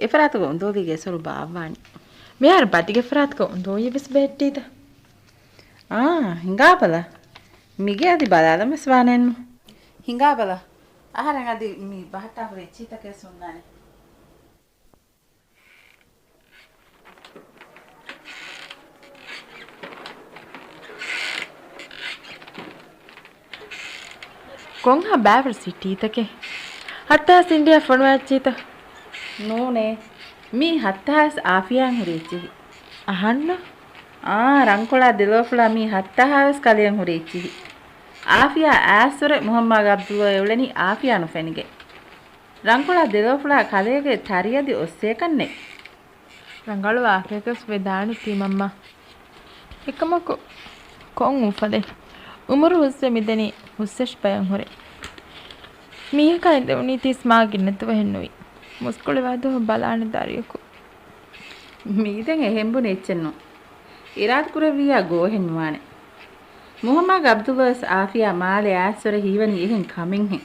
އެފަރާތުގަ އުނދޯލީގެ އެސޮރު ބާއްވާނީ. މިހާރު ބަދިގެ ފަރާތުގަ އުނދޯއީ ވެސް ބެހެއްޓީތަ؟ އާ، ހިނގާބަލަ. މިގޭ އަދި ބަލާލަން ވެސް ވާނެއްނު. ހިނގާބަލަ. އަހަރެން އަދި މި ބަހައްޓާ ހުރި އެއްޗިހިތަކެއް ހުންނާނެ. ކޮންހާ ބައިވަރު ސިޓީތަކެއް؟ ހައްތަހާސް އިންޑިޔާ ފޮނުވާ އެއްޗިތަ؟ ނޫނޭ. މީ ހައްތަހާސް އާފިޔާއަށް ހުރި އެއްޗިހި. އަހަންނަ؟ އާ، ރަންކޮޅާ ދެލޯފުޅާ މީ ހައްތަހާވެސް ކަލެއަށް ހުރި އެއްޗިހި. އާފިޔާ އާސްވުރެ މުހައްމާގެ އަބްދުﷲ އެ އުޅެނީ އާފިޔާ ނުފެނިގެން. ރަންކޮޅާ ދެލޯފުޅާ ކަލޭގެ ތަރިއަދި އޮއްސޭކަށްނެތް. ރަނގަޅު ވާހަކައެއްވެސް ވެދާނެތީ މަންމާ. އެކަމަކު ކޮން އުފަލެއް؟ އުމުރު ހުސްވެ މިދެނީ ހުސްއަށި ބަޔަށް ހުރެ. މީހަކާ އިނދެވުނީ ތީސް މާ ގިނަ ދުވަހެއް ނުވި. މުސްކުޅިވާ ދުވަހު ބަލާނެ ދަރިޔަކު. މީދެން އެހެން ބުނި އެއްޗެއްނު. އިރާދަކުރެއްވިއްޔާ ގޯހެއް ނުވާނެ. މުހައްމާގެ އަބްދުﷲ ވެސް އާފިޔާ މާލެ އާސްވަރެ ހީވަނީ އެހެން ކަމެއްހެން.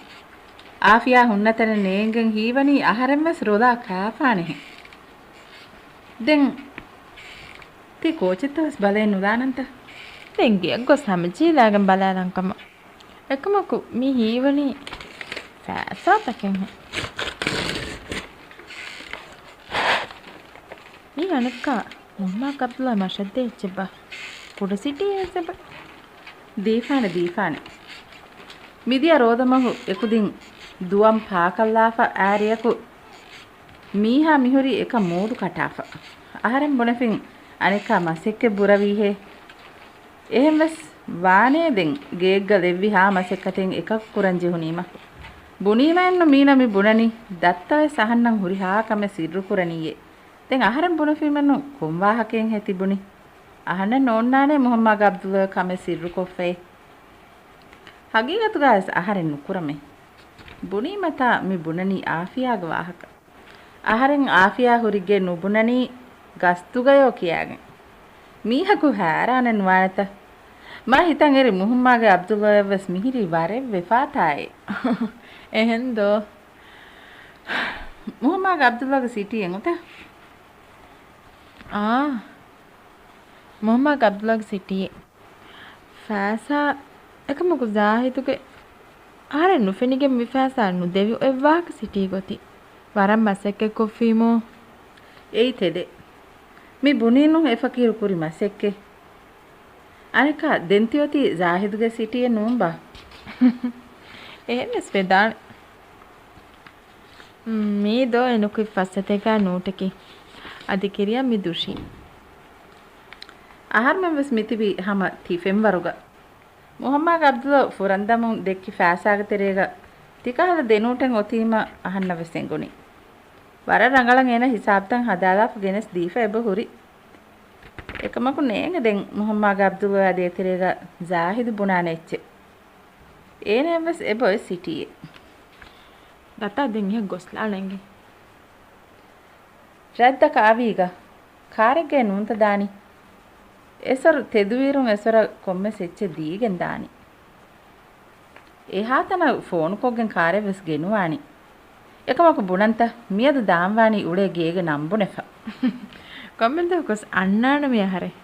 އާފިޔާ ހުންނަ ތަނެއް ނޭނގެން ހީވަނީ އަހަރެން ވެސް ރޮލާ ކާފާނެހެން. ދެން ތި ކޯޗެއްތަ ވެސް ބަލައެއް ނުލާނަންތަ؟ ދެން ގެއަށް ގޮސް ހަމަޖެހިލާގެން ބަލާލަން ކަމަށް. އެކަމަކު މި ހީވަނީ ފައިސާ ތަކެއްހެން. މީ އަނެއްކާ މުހައްމާގެ އަބްދުﷲ މަށަށްދޭ އެއްޗެއްބާ؟ ކުޑަ ސިޓީއެއް ވެސް އެބަ. ދީފާނެ، ދީފާނެ. މިދިޔަ ރޯދަމަހު އެކުދިން ދުވަން ޕާކަށްލާފަ އައިރިއަކު މީހާ މިހުރީ އެކަން މޫދު ކަޓާފަ. އަހަރެން ބުނެފިން އަނެއްކާ މަސައްކަތް ބުރަވީހޭ. އެހެންވެސް ވާނޭ ދެން ގެއެއްގަ ލެއްވި ހާ މަސައްކަތެއް އެކަކު ކުރަން ޖެހުނީމަ. ބުނީމައެއްނު މީނަ މި ބުނަނީ ދައްތަވެސް އަހަންނަށް ހުރިހާ ކަމެއް ސިއްރު ކުރަނީއޭ. ދެން އަހަރެން ބުނެފީމެއްނު ކޮން ވާހަކައެއްހޭ ތި ބުނީ؟ އަހަންނެއް ނޯންނާނޭ މުހައްމާގެ އަބްދުﷲ ކަމެއް ސިއްރުކޮށްފައި. ހަގީގަތުގަވެސް އަހަރެން ނުކުރަމޭ. ބުނީމަތާ މި ބުނަނީ އާފިޔާގެ ވާހަކަ. އަހަރެން އާފިޔާ ހުރި ގެ ނުބުނަނީ ގަސްތުގަޔޯ ކިޔާގެން. މީހަކު ހައިރާނެއް ނުވާނެތަ؟ މާ ހިތަށް އެރި މުހައްމާގެ އަބްދުﷲއަށްވެސް މިހިރީ ވަރެއް ވެފާތާއޭ. އެހެން ދޯ؟ މުހައްމާގެ އަބްދުﷲގެ ސިޓީއެއް އޮތަ؟ އާ، މުހައްމާގެ އަބްދުﷲގެ ސިޓީއެއް. ފައިސާ އެކަމަކު ޒާހިދުގެ އަހަރެން ނުފެނިގެން މި ފައިސާ ނުދެވި އޮތް ވާހަކަ ސިޓީ ގޮތީ. ވަރަށް މަސައްކަތް ކޮށްފީމޯ. އެއީ ތެދެއް. މި ބުނީނު އެ ފަޤީރު ކުރި މަސައްކަތް. އަނެއްކާ ދެން ތިއޮތީ ޒާހިދުގެ ސިޓީއެއް ނޫންބާ؟ އެހެންވެސް ވެދާނެ. މީ ދޯ އެނުކުތް ފައްސަތޭކާ ނޫޓަކީ. އަދި ކިރިޔަށް މި ދުށީ. އަހަރުމެން ވެސް މިތިބީ ހަމަ ތި ފެންވަރުގަ. މުހައްމާގެ އަބްދުލް ފުރަންދަމުން ދެއްކި ފައިސާގެ ތެރޭގަ ތިކަހަލަ ދެނޫޓެއް އޮތީމަ އަހަންނަށް ވެސް އެނގުނީ. ވަރަށް ރަނގަޅަށް އޭނަ ހިސާބުތައް ހަދާލާފަ ގެނެސް ދީފަ އެބަ ހުރި. އެކަމަކު ނޭނގެ ދެން މުހައްމާގެ އަބްދުލް އާ ދޭތެރޭގަ ޒާހިދު ބުނާނެ އެއްޗެއް. އޭނައަށް ވެސް އެބަ އޮތް ސިޓީއެއް. ދަތާ ދެން އެހެން ގޮސްލާނަންގެ. ރައްދަކަށް އަވީގަ ކާރެއްގައި ނޫންތަ ދާނީ؟ އެސޮރު ތެދުވިއިރުން އެސޮރަށް ކޮންމެސް އެއްޗެއް ދީގެން ދާނީ. އެހާތަނަށް ފޯނުކޮށްގެން ކާރެއް ވެސް ގެނުވާނީ. އެކަމަކު ބުނަންތަ، މިއަދު ދާންވާނީ އުޅޭ ގޭގެ ނަން ބުނެފަ. ކޮންމެ ދުވަހަކުވެސް އަންނާނެ މި އަހަރެއް.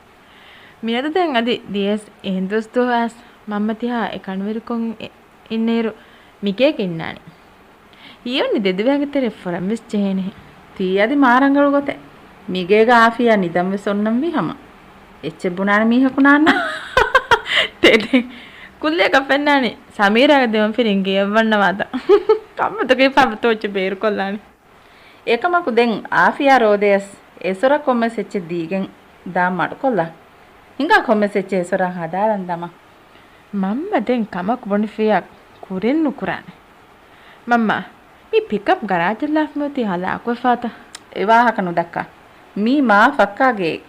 މިއަދު ދެން އަދި ދިޔަސް އެހެން ދުވަސް ދުވަހަސް މަންމަ ތިހާ އެ ކަނުވެރިކޮށް އި-، އިންނައިރު މިގޭގަ އިންނާނެ. ހީވަނީ ދެ ދުވަހެއްގެ ތެރޭ ފުރަން ވެސް ޖެހޭނެހެން. ތީ އަދި މާ ރަނގަޅު ގޮތެއް. މިގޭގަ އާފިޔާ ނިދަން ވެސް އޮންނަންވީ ހަމަ. އެއްޗެއް ބުނާނެ މީހަކު ނާންނާ. ތެދެއް. ކުއްލިއަކަށް ފެންނާނީ ސަމީރާގެ ދެމަފިރިން ގެޔަށް ވަންނަވާތަން. ކަންމަތަކީ ފަބަތޯއްޗެއް ބޭރުކޮށްލާނީ. އެކަމަކު ދެން އާފިޔާ ރޯދަޔަސް އެސޮރަށް ކޮންމެސް އެއްޗެއް ދީގެން ދާން މަޑުކޮށްލާ. ހިނގާ ކޮންމެސް އެއްޗެއް އެސޮރަށް ހަދާލަން ދަމާ. މަންމަ ދެން ކަމަކު ބުނެފިއްޔާ ކުރިން ނުކުރާނެ. މަންމާ، މި ޕިކަޕް ގަރާޖަށް ލާފަ މިއޮތީ ހަލާކުވެފާތަ؟ އެ ވާހަކަ ނުދައްކާ. މީ މާ ފައްކާ ގެއެއް.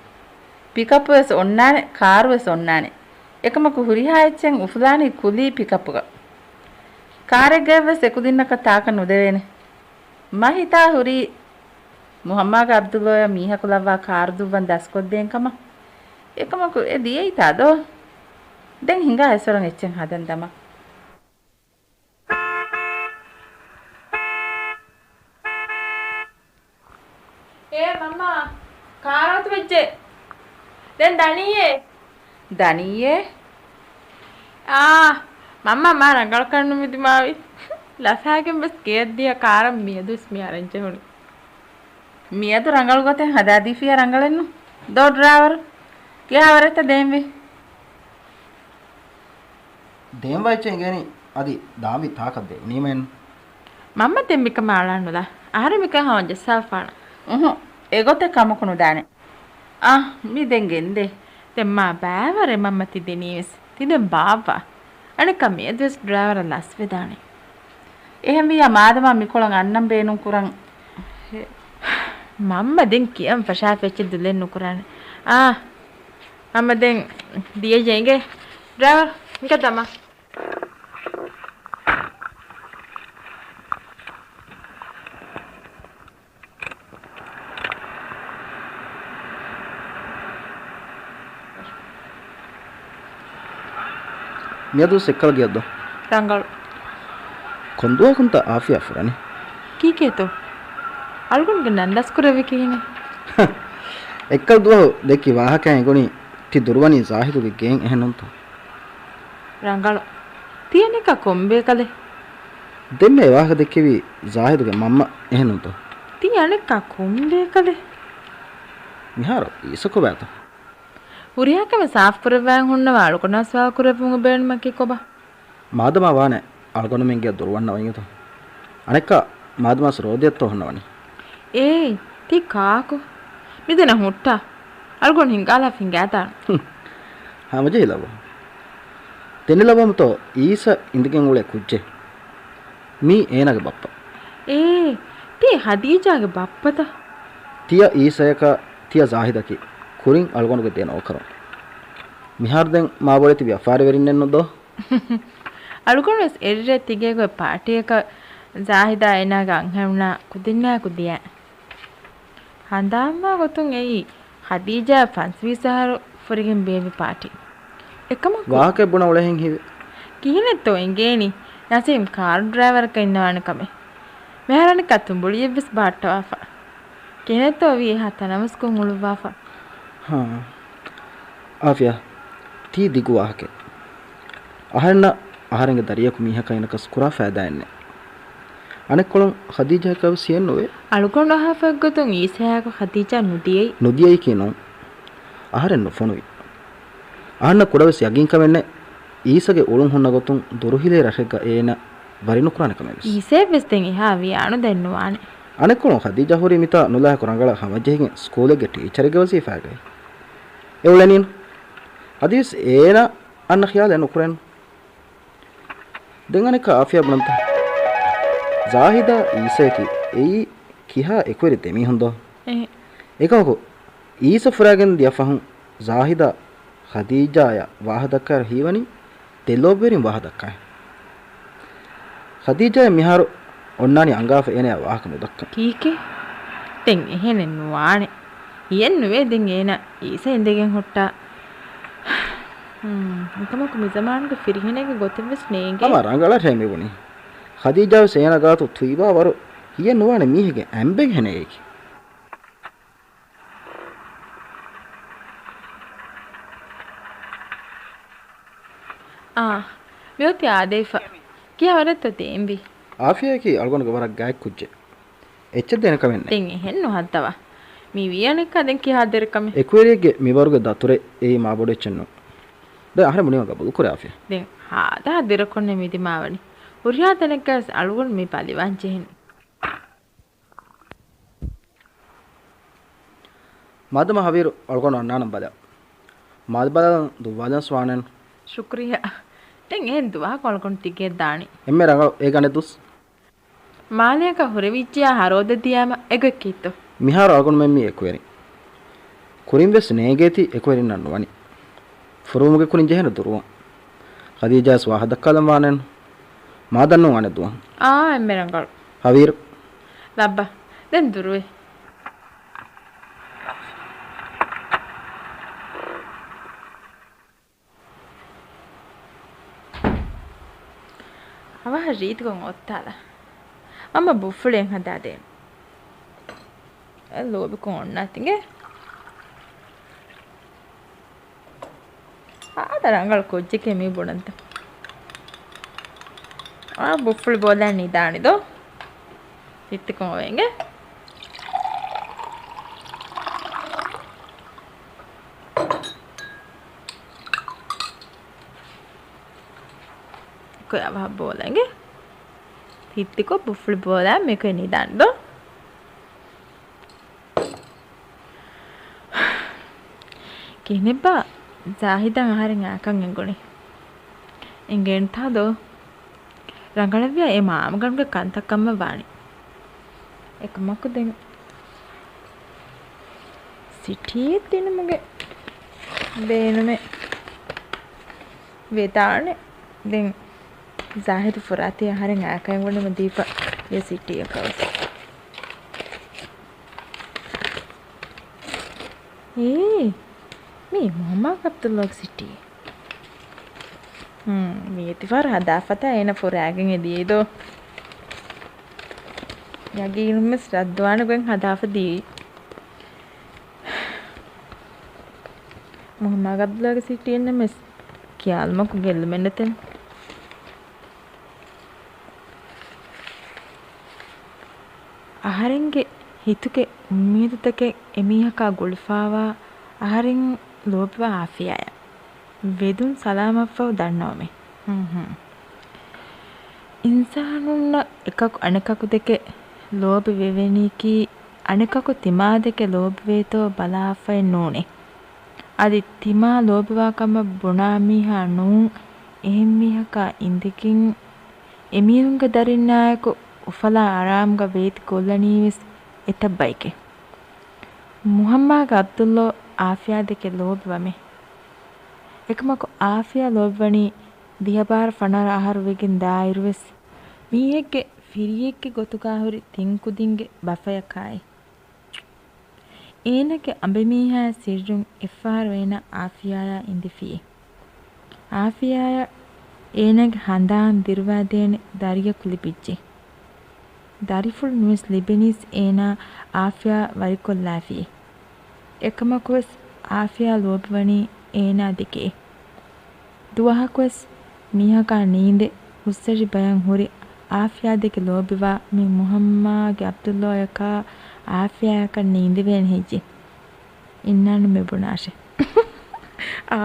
ޕިކަޕް ވެސް އޮންނާނެ، ކާރު ވެސް އޮންނާނެ. އެކަމަކު ހުރިހާ އެއްޗެއް އުފުލާނީ ކުލީ ޕިކަޕްގަ. ކާރެއްގައި ވެސް އެކުދިންނަކަށް ތާކަށް ނުދެވޭނެ. މަ ހިތާ ހުރީ މުހައްމާގެ އަބްދުލްލޯޔަށް މީހަކު ލައްވާ ކާރު ދުއްވަން ދަސްކޮށްދޭން ކަމަށް. އެކަމަކު އެ ދިޔައީތާ ދޯ؟ ދެން ހިނގާ އެސޮރަށް އެއްޗެއް ހަދަން ދަމާ. އޭ މަންމާ، ކާރު އަތުވެއްޖެ. ދެން ދަނީއޭ. ދަނީއޭ؟ އާ، މަންމާ މާ ރަނގަޅަކަށް ނުމި ދިމާވި. ލަފާގެން ވެސް ގެޔަށް ދިޔަ ކާރަށް މިއަދުވެސް މި އަރަން ޖެހުނީ. މިއަދު ރަނގަޅު ގޮތެއް ހަދާދީފިޔާ ރަނގަޅެއްނު. ދޯ ޑްރައިވަރު. ކިހާވަރެއްތަ ދޭންވީ؟ ދޭންވާ އެއްޗެއް އެނގޭނީ އަދި ދާންވީ ތާކަށް ދެވުނީމައެއްނު. މަންމަ ދެން މިކަމާ އަޅާނުލާ. އަހަރެން މިކަން ހަމަ ޖައްސާފާނަ. އުހު، އެގޮތެއް ކަމަކު ނުދާނެ. އާ، މި ދެން ގެންދޭ. ދެން މާ ބައިވަރެއް މަންމަ ތި ދެނީވެސް. ތި ދެން ބާއްވާ. އަނެއްކާ މިއަދުވެސް ޑްރައިވަރަށް ލަސްވެދާނެ. އެހެންވިއްޔާ މާދަމާ މިކޮޅަށް އަންނަން ބޭނުން ކުރަން. މަންމަ ދެން ކިޔަން ފަށާފަ އެއްޗެއް ދުލެއް ނުކުރާނެ. އާ، މަންމަ ދެން ދިޔަ ޖެނގެ. ޑްރައިވަރ، މިކަ ދަމާ. މިއަދު ސެއްކަލަ ގެޔަށްދޯ؟ ރަނގަޅު. ކޮންދުވަހަކުންތަ އާފިޔާ ފުރަނީ؟ ކީކޭތޯ؟ އަޅުގަނޑުގެ ނަން ދަސްކުރެއްވި ކިހިނެއް؟ އެއްކަލަ ދުވަހު ދެއްކި ވާހަކައިން އެނގުނީ ތި ދުރުވަނީ ޒާހިދުގެ ގެއިން އެހެންނޫންތޯ؟ ރަނގަޅު. ތި އަނެއްކާ ކޮންބޭކަލެއް؟ ދެންމެ އެ ވާހަކަ ދެއްކެވީ ޒާހިދުގެ މަންމަ އެހެންނޫންތޯ؟ ތި އަނެއްކާ ކޮންބޭކަލެއް؟ މިހާރު އީސަ ކޮބާތޯ؟ ހުރިހާ ކަމެއް ސާފުކުރައްވާން ހުންނަވާ އަޅުގަނޑާ ސުވާލު ކުރެއްވުމުގެ ބޭނުމަކީ ކޮބާ؟ މާދަމާ ވާނެ އަޅުގަނޑުމެން ގެޔަށް ދުރުވަންނަވަންޏަތަ؟ އަނެއްކާ މާދަމާސް ރޯދަޔަށްތޯ ހުންނަވަނީ؟ އޭ، ތި ކާކު؟ މިދެނަ ހުއްޓާ. އަޅުގަނޑު ހިނގާލާ ހިނގާދާން. ހުން. ހަމަޖެހިލައްވާ. ދެނެލައްވަމުތޯ އީސަ އިނދެގެން އުޅޭ ކުއްޖެއް. މީ އޭނާގެ ބައްޕަ. އޭ، ތީ ހަދީޖާގެ ބައްޕަތަ؟ ތިޔަ އީސަޔަކާ ތިޔަ ޒާހިދަކީ ކުރިން އަޅުގަނޑުގެ ދެ ނޯކަރުން. މިހާރު ދެން މާބޮޑެތި ވިޔަފާރިވެރިންނެއްނު ދޯ؟ އަޅުގަނޑުވެސް އެރިރޭ ތިގޭގޮތް ޕާޓީއަކަށް ޒާހިދާ އޭނާގެ އަންހެނުންނާ ކުދިންނާއެކު ދިޔަ. ހަނދާންވާ ގޮތުން އެއީ ހަދީޖާ ފަންސަވީސް އަހަރު ފުރިގެން ބޭއްވި ޕާޓީ. އެކަމަކު ވާހަކައެއް ބުނަ އުޅޭހެން ހީވޭ. ކިހިނެއްތޯ އެނގޭނީ؟ ނަސީމް ކާރު ޑްރައިވަރަކަށް އިންނަވާނެ ކަމެއް. މިހާރު އަނެއްކާ ތުނބުޅިއެއްވެސް ބަހައްޓަވާފަ. ކިހިނެއްތޯ ވީ އެހާ ތަނަވަސްކޮށް އުޅުއްވާފަ. ހާ. އާފިޔާ، ތީ ދިގު ވާހަކައެއް. އަހަންނަށް އަހަރެންގެ ދަރިޔަކު މީހަކަށް އޭނަކަސް ކުރާ ފައިދާއެއް ނެތް. އަނެއްކޮޅުން ޚަދީޖާއަކަށް ވެސް ހިއެއް ނުވޭ. އަޅުގަނޑު އަހާފައި ގޮތުން އީސަޔާއެކު ޚަދީޖާ ނުދިޔައީ. ނުދިޔައީކީ ނޫން. އަހަރެން ނުފޮނުވި. އަހަންނަށް ކުޑަވެސް ޔަގީންކަމެއް ނެތް، އީސަގެ އުޅުން ހުންނަ ގޮތުން ދުރުހިލޭ ރަށެއްގަ އޭނަ ވަރިނުކުރާނެ ކަމެއް ވެސް. އީސައަށް ވެސް ދެން އެހާ ވިޔާނުދައެއް ނުވާނެ. އަނެއްކޮޅުން ޚަދީޖާ ހުރީ މިތާ ނުލާހިކު ރަނގަޅަށް ހަމަޖެހިގެން ސްކޫލެއްގެ ޓީޗަރެއްގެ ވަޒީފާގައި. އެ އުޅެނީނު. އަދިވެސް އޭނަ އަންނަ ޚިޔާލެއް ނުކުރޭނު. ދެން އަނެއްކާ އާފިޔާ ބުނަންތަ؟ ޒާހިދާ އީސަޔަކީ އެއީ ކިހާ އެކުވެރި ދެމީހުން ދޯ؟ އެހެން. އެކަމަކު، އީސަ ފުރާގެން ދިޔަ ފަހުން ޒާހިދާ ޚަދީޖާޔާ ވާހަ ދައްކާއިރު ހީވަނީ ދެ ލޯބިވެރިން ވާހަ ދައްކާ. ޚަދީޖާޔަށް މިހާރު އޮންނާނީ އަނގާފަ އޭނަޔާ ވާހަކަ ނުދައްކަން. ކީކޭ؟ ދެން އެހެނެއް ނުވާނެ. ހިއެއް ނުވޭ ދެން އޭނަ އީސަ އިނދެގެން ހުއްޓާ. ހުން، އެކަމަކު މި ޒަމާނުގެ ފިރިހެނެއްގެ ގޮތެއް ވެސް ނޭނގޭ. ހަމަ ރަނގަޅަށޭ މި ބުނީ. ޚަދީޖާ ވެސް އޭނަ ގާތު ތުއިބާ ވަރު ހިއެއް ނުވާނެ މީހެއްގެ އަނބެއް ހެނެއޭކި. އާ، މިއޮތީ އާދެވިފަ. ކިހާވަރެއްތޯ ދޭންވީ؟ އާފިޔާއަކީ އަޅުގަނޑުގެ ވަރަށް ގާތް ކުއްޖެއް. އެއްޗެއް ދޭނެ ކަމެއް ނެތް. ދެން އެހެން ނުހައްދަވާ. މި ވީ އަނެއްކާ ދެން ކިހާ ދެރަ ކަމެއް؟ އެކުވެރިއެއްގެ މިވަރުގެ ދަތުރެއް އެއީ މާ ބޮޑު އެއްޗެއް ނޫން. ދެން އަހަރެން ބުނީމަ ގަބޫލުކުރޭ އާފިޔާ. ދެން ހާދަހާ ދެރަކޮށްނެ މި ދިމާވަނީ. ހުރިހާ ތަނެއްގަވެސް އަޅުގަނޑު މި ބަލިވާން ޖެހެނީ. މާދަމާ ހަވީރު އަޅުގަނޑު އަންނާނަން ބަލާ. މާލެ ބަލާލަން ދުއްވާލަންސް ވާނެން. ޝުކުރިއްޔާ. ދެން އެހެން ދުވަހަކު އަޅުގަނޑު ތިގެއަށް ދާނީ. އެންމެ ރަނގަޅު އޭގަނޑެއް ދުސް. މާލެއަކަށް ހުރެވިއްޖިޔާ ހަރޯދަ ދިޔާމަ އެގޮތް ކީއްތޯ؟ މިހާރު އަޅުގަނޑުމެން މީ އެކުވެރިން. ކުރިން ވެސް ނޭނގޭތީ އެކުވެރިންނަށް ނުވަނީ. ފުރުވުމުގެ ކުރިން ޖެހޭނެ ދުރުވުން. ޚަދީޖާވެސް ވާހަ ދައްކާލަން ވާނެން. މާ ދަންނޫން އަނެއް ދުވަހު. އާ، އެންމެ ރަނގަޅު. ހަވީރު. ލައްބަ. ދެން ދުރުވޭ. އަވަހަށް ރީތިކޮށް އޮއްތާލާ. އަމަ ބުފުޅިއެއް ހަދާދޭން. އެ ލޯބިކޮށް އޮންނާތިނގެ. ހާދަ ރަނގަޅު ކުއްޖެކޭ މީ ބުނަންތަ؟ އާ، ބުފުޅި ބޯލާ ނިދާނެ ދޯ. ތިއްތިކޮށް އޮވޭނގެ. ކޮއި އަވަހަށް ބޯލަނގެ. ތިއްތިކޮށް ބުފުޅި ބޯލާ މިކޮއި ނިދާނެ ދޯ. ކިހިނެއްބާ ޒާހިދަށް އަހަރެން އާކަން އެނގުނީ؟ އެނގޭނެތާ ދޯ؟ ރަނގަޅަށްވިޔާ އެ މާމަގަނޑުގެ ކަންތައް ކަމަށް ވާނީ. އެކަމަކު ދެން ސިޓީއެއް ދިނުމުގެ ބޭނުމެއް ވެދާނެ. ދެން ޒާހިދު ފުރާތީ އަހަރެން އާކަން އެނގުނީމަ ދީފަ އެ ސިޓީއަކަށް ވެސް. އޭ، މީ މުހައްމާ އަބްދުﷲގެ ސިޓީ. ހުން، މީތިފަހަރު ހަދާފަތާ އޭނަ ފުރާގެން އެ ދިޔައީ ދޯ. ޔަގީނުންވެސް ރައްދުވާނެ ގޮތް ހަދާފަ ދިޔައީ. މުހައްމާ އަބްދުﷲގެ ސިޓީއެއްނަމަވެސް ކިޔާލުމަކު ގެއްލުމެއް ނެތެން. އަހަރެންގެ ހިތުގެ އުއްމީދުތަކެއް އެމީހަކާ ގުޅިފާވާ އަހަރެން ލޯބިވާ އާފިޔާޔަށް ވެދުން ސަލާމަތްފަހު ދަންނަވަމޭ. ހުން ހުން. އިންސާނުންނަށް އެކަކު އަނެކަކު ދެކެ ލޯބި ވެވެނީކީ އަނެކަކު ތިމާދެކެ ލޯބިވޭތޯ ބަލާފައެއް ނޫނޭ. އަދި ތިމާ ލޯބިވާކަމަށް ބުނާ މީހާ ނޫން އެހެން މީހަކާ އިނދެގެން އެމީހުންގެ ދަރިންނާއެކު އުފަލާ އަރާމުގަ ވޭތި ކޮށްލަނީވެސް އެތައް ބައެކޭ. މުހައްމާގެ އަބްދުﷲ އާފިޔާ ދެކެ ލޯބިވަމޭ. އެކަމަކު އާފިޔާ ލޯބިވަނީ ދިހަ ބާރަ ފަނަރަ އަހަރު ވެގެން ދާއިރުވެސް މީހެއްގެ ފިރިއެއްގެ ގޮތުގާ ހުރި ތިން ކުދިންގެ ބަފަޔަކާއި. އޭނަގެ އަނބިމީހާ ސިއްރުން އެއްފަހަރު އޭނަ އާފިޔާޔާ އިނދެފިއޭ. އާފިޔާޔަށް އޭނަގެ ހަނދާން ދިރުވާދޭނެ ދަރިޔަކު ލިބިއްޖެ. ދަރިފުޅު ނުވެސް ލިބެނީސް އޭނާ އާފިޔާ ވަރިކޮށްލާފިއޭ. އެކަމަކުވެސް އާފިޔާ ލޯބިވަނީ އޭނާ ދެކެއޭ. ދުވަހަކުވެސް މީހަކާ ނީނދެ ހުސްއެޅި ބަޔަށް ހުރި އާފިޔާ ދެކެ ލޯބިވާ މި މުހައްމާގެ ޢަބްދުﷲއަކާ އާފިޔާއަކަށް ނީނދެވޭނެ ހެއްޔޭ؟ އިންނާނުމެ ބުނާށޭ. އާ،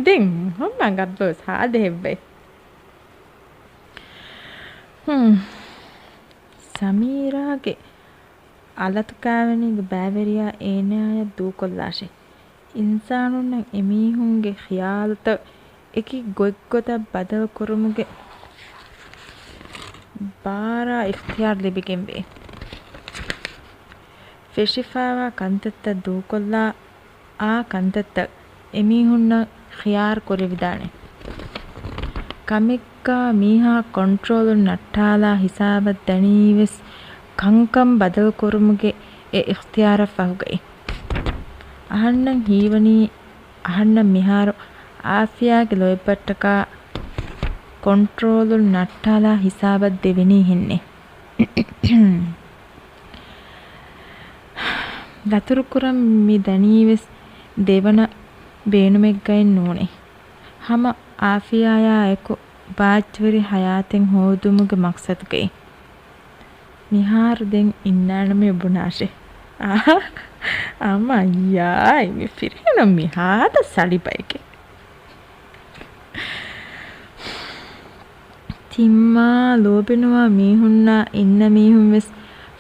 ދެން މުހައްމާގެ ޢަބްދުﷲ ހާދަ ހެއްވައި. ހުން. ސަމީރާގެ އަލަތު ކާވެނީގެ ބައިވެރިޔާ އޭނާޔަށް ދޫކޮށްލާށޭ. އިންސާނުންނަށް އެމީހުންގެ ޚިޔާލުތައް އެކި ގޮތްގޮތަށް ބަދަލުކުރުމުގެ ބާރާ އިޚްތިޔާރު ލިބިގެންވޭ. ފެށިފައިވާ ކަންތައްތައް ދޫކޮށްލާ، އާ ކަންތައްތައް އެމީހުންނަށް ޚިޔާރު ކުރެވިދާނެ. ކަމެއްގާ މީހާ ކޮންޓްރޯލުން ނައްޓާލާ ހިސާބަށް ދަނީވެސް، ކަންކަން ބަދަލުކުރުމުގެ އެ އިޚްތިޔާރަށް ފަހުގައި. އަހަންނަށް ހީވަނީ، އަހަންނަށް މިހާރު އާފިޔާގެ ލޯތްބަށްޓަކާ ކޮންޓްރޯލުން ނައްޓާލާ ހިސާބަށް ދެވެނީހެންނެ. ދަތުރުކުރަން މި ދަނީވެސް ދެވަނަ ބޭނުމެއްގައެއް ނޫނޭ. ހަމަ އާފިޔާޔާ އެކު ބާއްޖަވެރި ހަޔާތެއް ހޯދުމުގެ މަޤްޞަދުގައި. މިހާރު ދެން އިންނާނަމޭ ބުނާށޭ. އާ، އަމަ ޔާއި، މި ފިރިހެނުން މި ހާދަ ސަޅިބައެކޭ. ތިންމާ ލޯބިނުވާ މީހުންނާ އިންނަ މީހުން ވެސް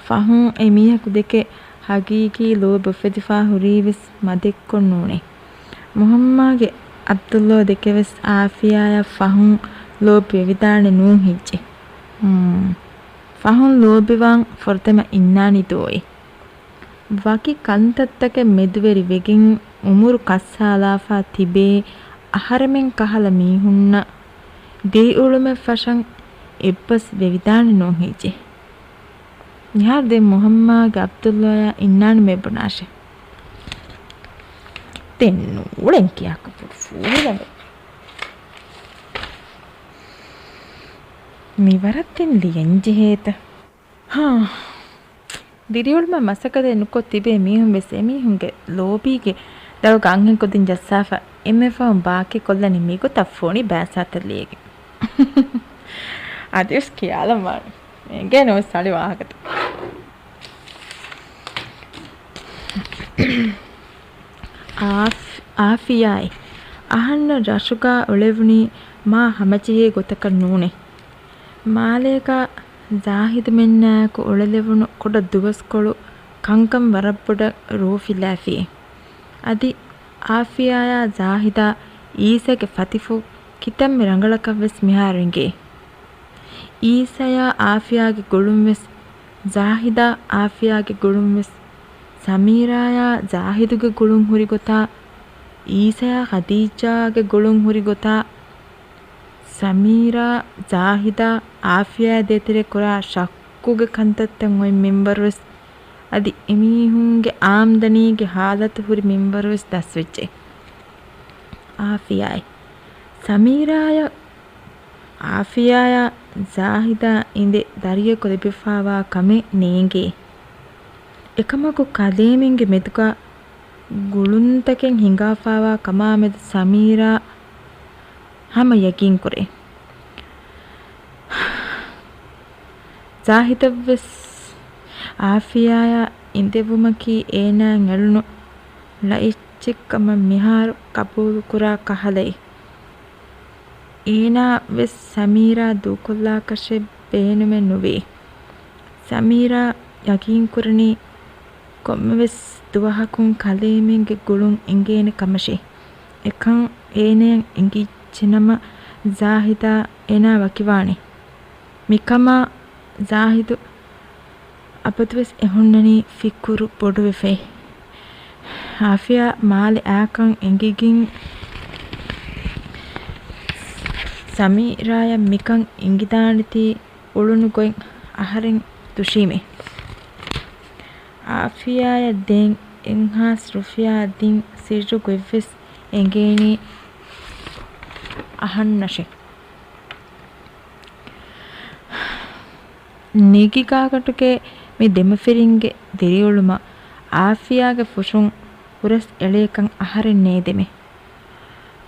ފަހުން އެ މީހަކު ދެކެ ހަގީގީ ލޯބި އުފެދިފާ ހުރީ ވެސް މަދެއްކޮށް ނޫނޭ. މުހައްމާގެ ޢަބްދުﷲ ދެކެ ވެސް އާފިޔާޔަށް ފަހުން ލޯބި ވެވިދާނެ ނޫން ހެއްޔޭ؟ ހުން. ފަހުން ލޯބިވާން ފުރަތަމަ އިންނާނީ ދޯއޭ؟ ވަކި ކަންތައްތަކެއް މެދުވެރި ވެގެން އުމުރު ކައްސާލާފާ ތިބޭ އަހަރެމެން ކަހަލަ މީހުންނަށް ދިރިއުޅުމެއް ފަށަން އެއްބަސް ވެވިދާނެ ނޫން ހެއްޔޭ؟ މިހާރު ދެން މުހައްމާގެ ޢަބްދުﷲއާ އިންނާނަމޭ ބުނާށޭ. ދެން ނޫޅެން ކިޔާކަށް ފޫހިލަން. މިވަރަށް ދެން ލިޔަން ޖެހޭތަ؟ ހާ. ދިރިއުޅުމަށް މަސައްކަތެއް ނުކޮށް ތިބޭ މީހުން ވެސް އެމީހުންގެ ލޯބީގެ ދަޅުގަ އަންހެން ކުދިން ޖައްސާފަ އެންމެ ފަހުން ބާކީ ކޮށްލަނީ މިގޮތަށް ފޮނި ބައިސާތައް ލިޔެގެން. އަދިވެސް ކިޔާލަން ވާނެ. އެނގޭ ނުވެސް ސަޅި ވާހަކަތައް. އާފް-، އާފިޔާއި އަހަންނަށް ރަށުގާ އުޅެވުނީ މާ ހަމަޖެހޭ ގޮތަކަށް ނޫނޭ. މާލޭގާ ޒާހިދުމެންނާއެކު އުޅެލެވުނު ކުޑަ ދުވަސްކޮޅު ކަންކަން ވަރަށް ބޮޑަށް ރޫފިލާފި. އަދި އާފިޔާޔާ ޒާހިދާ އީސަގެ ފަތިފުށް ކިތަންމެ ރަނގަޅަކަށް ވެސް މިހާރު އިނގޭ. އީސަޔާ އާފިޔާގެ ގުޅުން ވެސް، ޒާހިދާ އާފިޔާގެ ގުޅުން ވެސް، ސަމީރާޔާ ޒާހިދުގެ ގުޅުން ހުރި ގޮތާ، އީސަޔާ ޚަދީޖާގެ ގުޅުން ހުރި ގޮތާ، ސަމީރާ، ޒާހިދާ، އާފިޔާ ދޭތެރޭ ކުރާ ޝައްކުގެ ކަންތައްތައް އޮތް މިންވަރުވެސް، އަދި އެމީހުންގެ އާމްދަނީގެ ހާލަތު ހުރި މިންވަރުވެސް ދަސްވެއްޖެ. އާފިޔާއި ސަމީރާޔަށް، އާފިޔާޔާ ޒާހިދާ އިނދެ ދަރިޔަކު ލިބިފާވާ ކަމެއް ނޭނގޭ. އެކަމަކު ކަލޭމެންގެ މެދުގަ ގުޅުންތަކެއް ހިނގާފާވާ ކަމާމެދު ސަމީރާ ހަމަ ޔަގީންކުރޭ. ޒާހިދަށްވެސް އާފިޔާޔާ އިނދެވުމަކީ އޭނާއަށް އެޅުނު ޅައެއްޗެއްކަމަށް މިހާރު ޤަބޫލުކުރާ ކަހަލައި. އޭނާ ވެސް ސަމީރާ ދޫކޮށްލާކަށެއް ބޭނުމެއް ނުވޭ. ސަމީރާ ޔަގީންކުރަނީ ކޮންމެވެސް ދުވަހަކުން ކަލޭމެންގެ ގުޅުން އެނގޭނެ ކަމަށޭ. އެކަން އޭނަޔަށް އެނގިއްޖެނަމަ ޒާހިދާ އޭނާ ވަކިވާނެ. މިކަމާ ޒާހިދު އަބަދުވެސް އެހުންނަނީ ފިކުރު ބޮޑުވެފައި. އާފިޔާ މާލެ އާކަން އެނގިގެން ސަމީރާޔަށް މިކަން އެނގިދާނެތީ އުޅުނު ގޮތް އަހަރެން ދުށީމޭ. އާފިޔާޔަށް ދޭން އެއްހާސް ރުފިޔާ ދިން ސިއްރު ގޮތްވެސް އެނގޭނީ އަހަންނަށޭ. ނެގިގާގަނޑުގެ މި ދެމަފިރިންގެ ދިރިއުޅުމަށް އާފިޔާގެ ފުށުން ހުރަސް އެޅޭކަން އަހަރެން ނޭދެމޭ.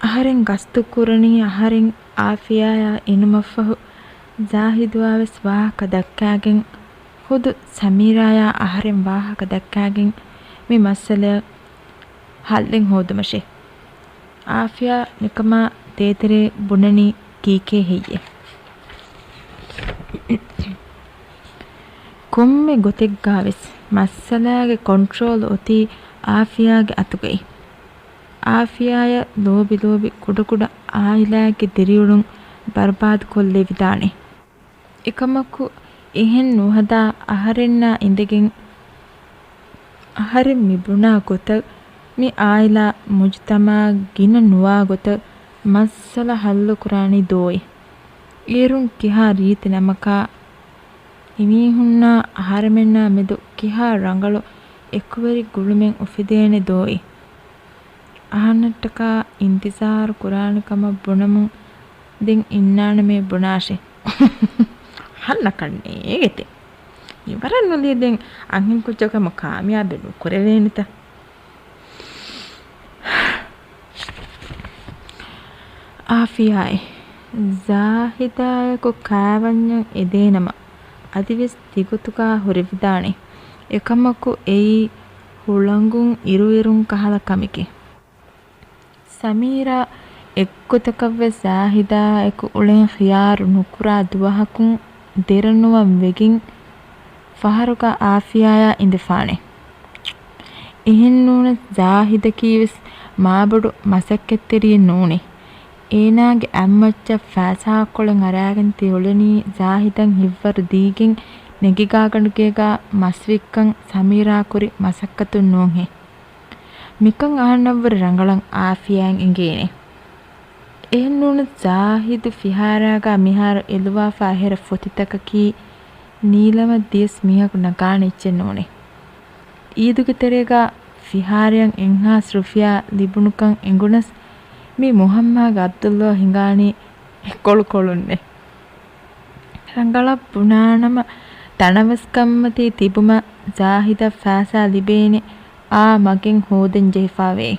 އަހަރެން ގަސްތު ކުރަނީ އަހަރެން އާފިޔާޔާ އިނުމަށްފަހު، ޒާހިދުއާވެސް ވާހަކަ ދައްކާގެން، ޚުދު ސަމީރާޔާ އަހަރެން ވާހަކަ ދައްކާގެން މި މައްސަލައަށް ހައްލެއް ހޯދުމަށޭ. އާފިޔާ މިކަމާ ދޭތެރޭ ބުނަނީ ކީކޭ ހެއްޔޭ؟ ކޮންމެ ގޮތެއްގާވެސް މައްސަލާގެ ކޮންޓްރޯލް އޮތީ އާފިޔާގެ އަތުގައި. އާފިޔާޔަށް ލޯބި ލޯބި ކުޑަކުޑަ އާއިލާއެއްގެ ދިރިއުޅުން ބަރުބާދުކޮށްލެވިދާނެ. އެކަމަކު އެހެން ނުހަދާ އަހަރެންނާ އިނދެގެން އަހަރެން މިބުނާ ގޮތަށް މި އާއިލާ މުޖުތަމައަށް ގިނަ ނުވާ ގޮތަށް މައްސަލަ ހައްލުކުރާނީ ދޯއި؟ އޭރުން ކިހާ ރީތި ނަމަކާ އެމީހުންނާ އަހަރެމެންނާ މެދު ކިހާ ރަނގަޅު އެކުވެރި ގުޅުމެއް އުފެދޭނެ ދޯއި؟ އަހަންނަށްޓަކާ އިންތިޒާރު ކުރާނެ ކަމަށް ބުނަމުން ދެން އިންނާނަމޭ ބުނާށޭ. އަހަންނަކަށް ނޭގެތެ. މިވަރަށް ނުލީ ދެން އަންހެން ކުއްޖަކަމަށް ކާމިޔާބެއް ނުކުރެވޭނެތަ؟ އާފިޔާއޭ ޒާހިދާއެކު ކާވަންޏަށް އެދޭނަމަ، އަދިވެސް ތިގޮތުގާ ހުރެވިދާނެ. އެކަމަކު އެއީ ހުޅަނގުން އިރުއިރުން ކަހަލަ ކަމެކޭ. ސަމީރާ އެއްގޮތަކަށްވެސް ޒާހިދާއެކު އުޅެން ޚިޔާރު ނުކުރާ ދުވަހަކުން ދެރަނުވަން ވެގެން ފަހަރުގަ އާފިޔާޔާ އިނދެފާނެ. އެހެންނޫނަސް ޒާހިދަކީވެސް މާބޮޑު މަސައްކަތްތެރިއެއް ނޫނޭ. އޭނާގެ އަތްމައްޗަށް ފައިސާކޮޅެއް އަރާގެން ތިއުޅެނީ ޒާހިދަށް ހިތްވަރު ދީގެން ނެގިގާގަނޑުގޭގާ މަސްވިއްކަން ސަމީރާ ކުރި މަސައްކަތުން ނޫންހޭ. މިކަން އަހަންނަށްވުރެ ރަނގަޅަށް އާފިޔާއަށް އެނގޭނެ. އެހެންނޫނަސް ޒާހިދު ފިހާރާގާ މިހާރު އެލުވާފާ އެހެރަ ފޮތިތަކަކީ ނީލަމަށް ދިޔަސް މީހަކު ނަގާނެ އެއްޗެއް ނޫނޭ. އީދުގެ ތެރޭގާ ފިހާރަޔަށް އެއްހާސް ރުފިޔާ ލިބުނުކަން އެނގުނަސް މި މުހައްމާގެ އަބްދުﷲ ހިނގާނީ އެކޮޅުކޮޅުންނޭ. ރަނގަޅަށް ބުނާނަމަ ތަނަވަސްކަންމަތީ ތިބުމަށް ޒާހިދަށް ފައިސާ ލިބޭނެ އާ މަގެއް ހޯދަން ޖެހިފާވޭ.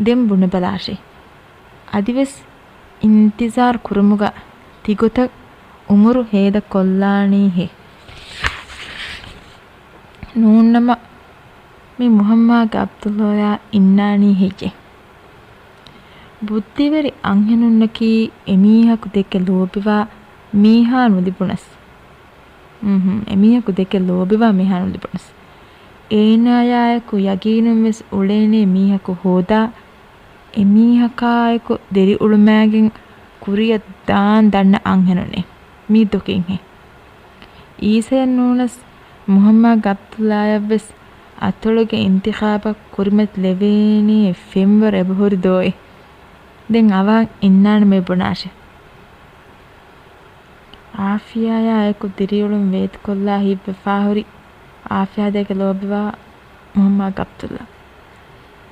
ދެން ބުނެބަލާށޭ. އަދިވެސް އިންތިޒާރު ކުރުމުގަ ތިގޮތަށް އުމުރު ހޭދަ ކޮށްލާނީހޭ. ނޫންނަމަ މި މުހައްމާގެ އަބްދުﷲޔާ އިންނާނީ ހެއްޔޭ؟ ބުއްދިވެރި އަންހެނުންނަކީ އެމީހަކު ދެކެ ލޯބިވާ މީހާ ނުލިބުނަސް. އުނހު، އެމީހަކު ދެކެ ލޯބިވާ މީހާ ނުލިބުނަސް. އޭނާޔާއެކު ޔަގީނުންވެސް އުޅޭނޭ މީހަކު ހޯދާ، އެމީހަކާއެކު ދިރިއުޅުމާގެން ކުރިއަށް ދާން ދަންނަ އަންހެނުންނޭ. މީ ދޮކީހޭ. އީސަޔަށް ނޫނަސް މުހައްމާގެ އަބްދުﷲޔަށްވެސް އަތޮޅުގެ އިންތިޚާބަށް ކުރިމަތި ލެވޭނީ ފެންވަރު އެބަހުރި ދޯއި؟ ދެން އަވާ އިންނާނަމޭ ބުނާށޭ. އާފިޔާޔާއެކު ދިރިއުޅުން ވޭތުކޮށްލާ ހިތްވެފާހުރި އާފިޔާދޭގެ ލޯބިވާ މުހައްމާގެ އަބްދުﷲ.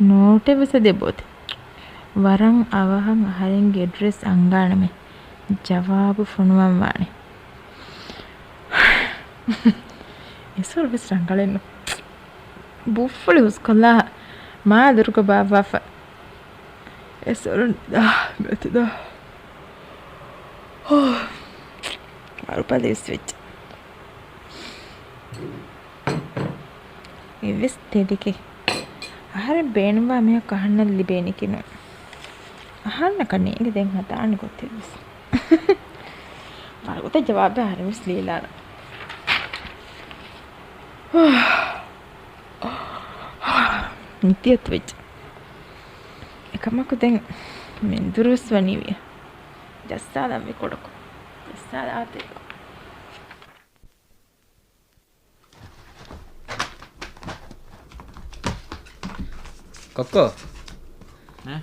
ނޯޓެއްވެސް އެދޭ ބޯތި. ވަރަށް އަވަހަށް އަހަރެންގެ އެޑްރެސް އަންގާނަމޭ. ޖަވާބު ފޮނުވަން ވާނެ. އެސޮރު ވެސް ރަނގަޅެއްނު. ބުއްފުޅި ހުސްކޮށްލާ މާ ދުރުގަ ބާއްވާފަ. އެސޮރު ދާ މެތި ދާ. ހޯ. އަރުބަލި ވެސް ވެއްޖެ. އެވެސް ތެދެކެ. އަހަރެން ބޭނުންވާ މީހަކު އަހަންނަށް ލިބޭނެކެއް ނޫން. އަހަންނަކަށް ނޭނގެ ދެން ހަދާނެ ގޮތެއް ވެސް. ވަރުގޮތަށް ޖަވާބެއް އަހަރެން ވެސް ލީލާނަން. ނިތިއަތު ވެއްޖެ. އެކަމަކު ދެން މެންދުރު ވެސް ވަނީ ވިޔަ. ޖައްސާލަން ވި ކޮޅަކު. ޖައްސާލާތި. ކޮއްކޮ. އެ؟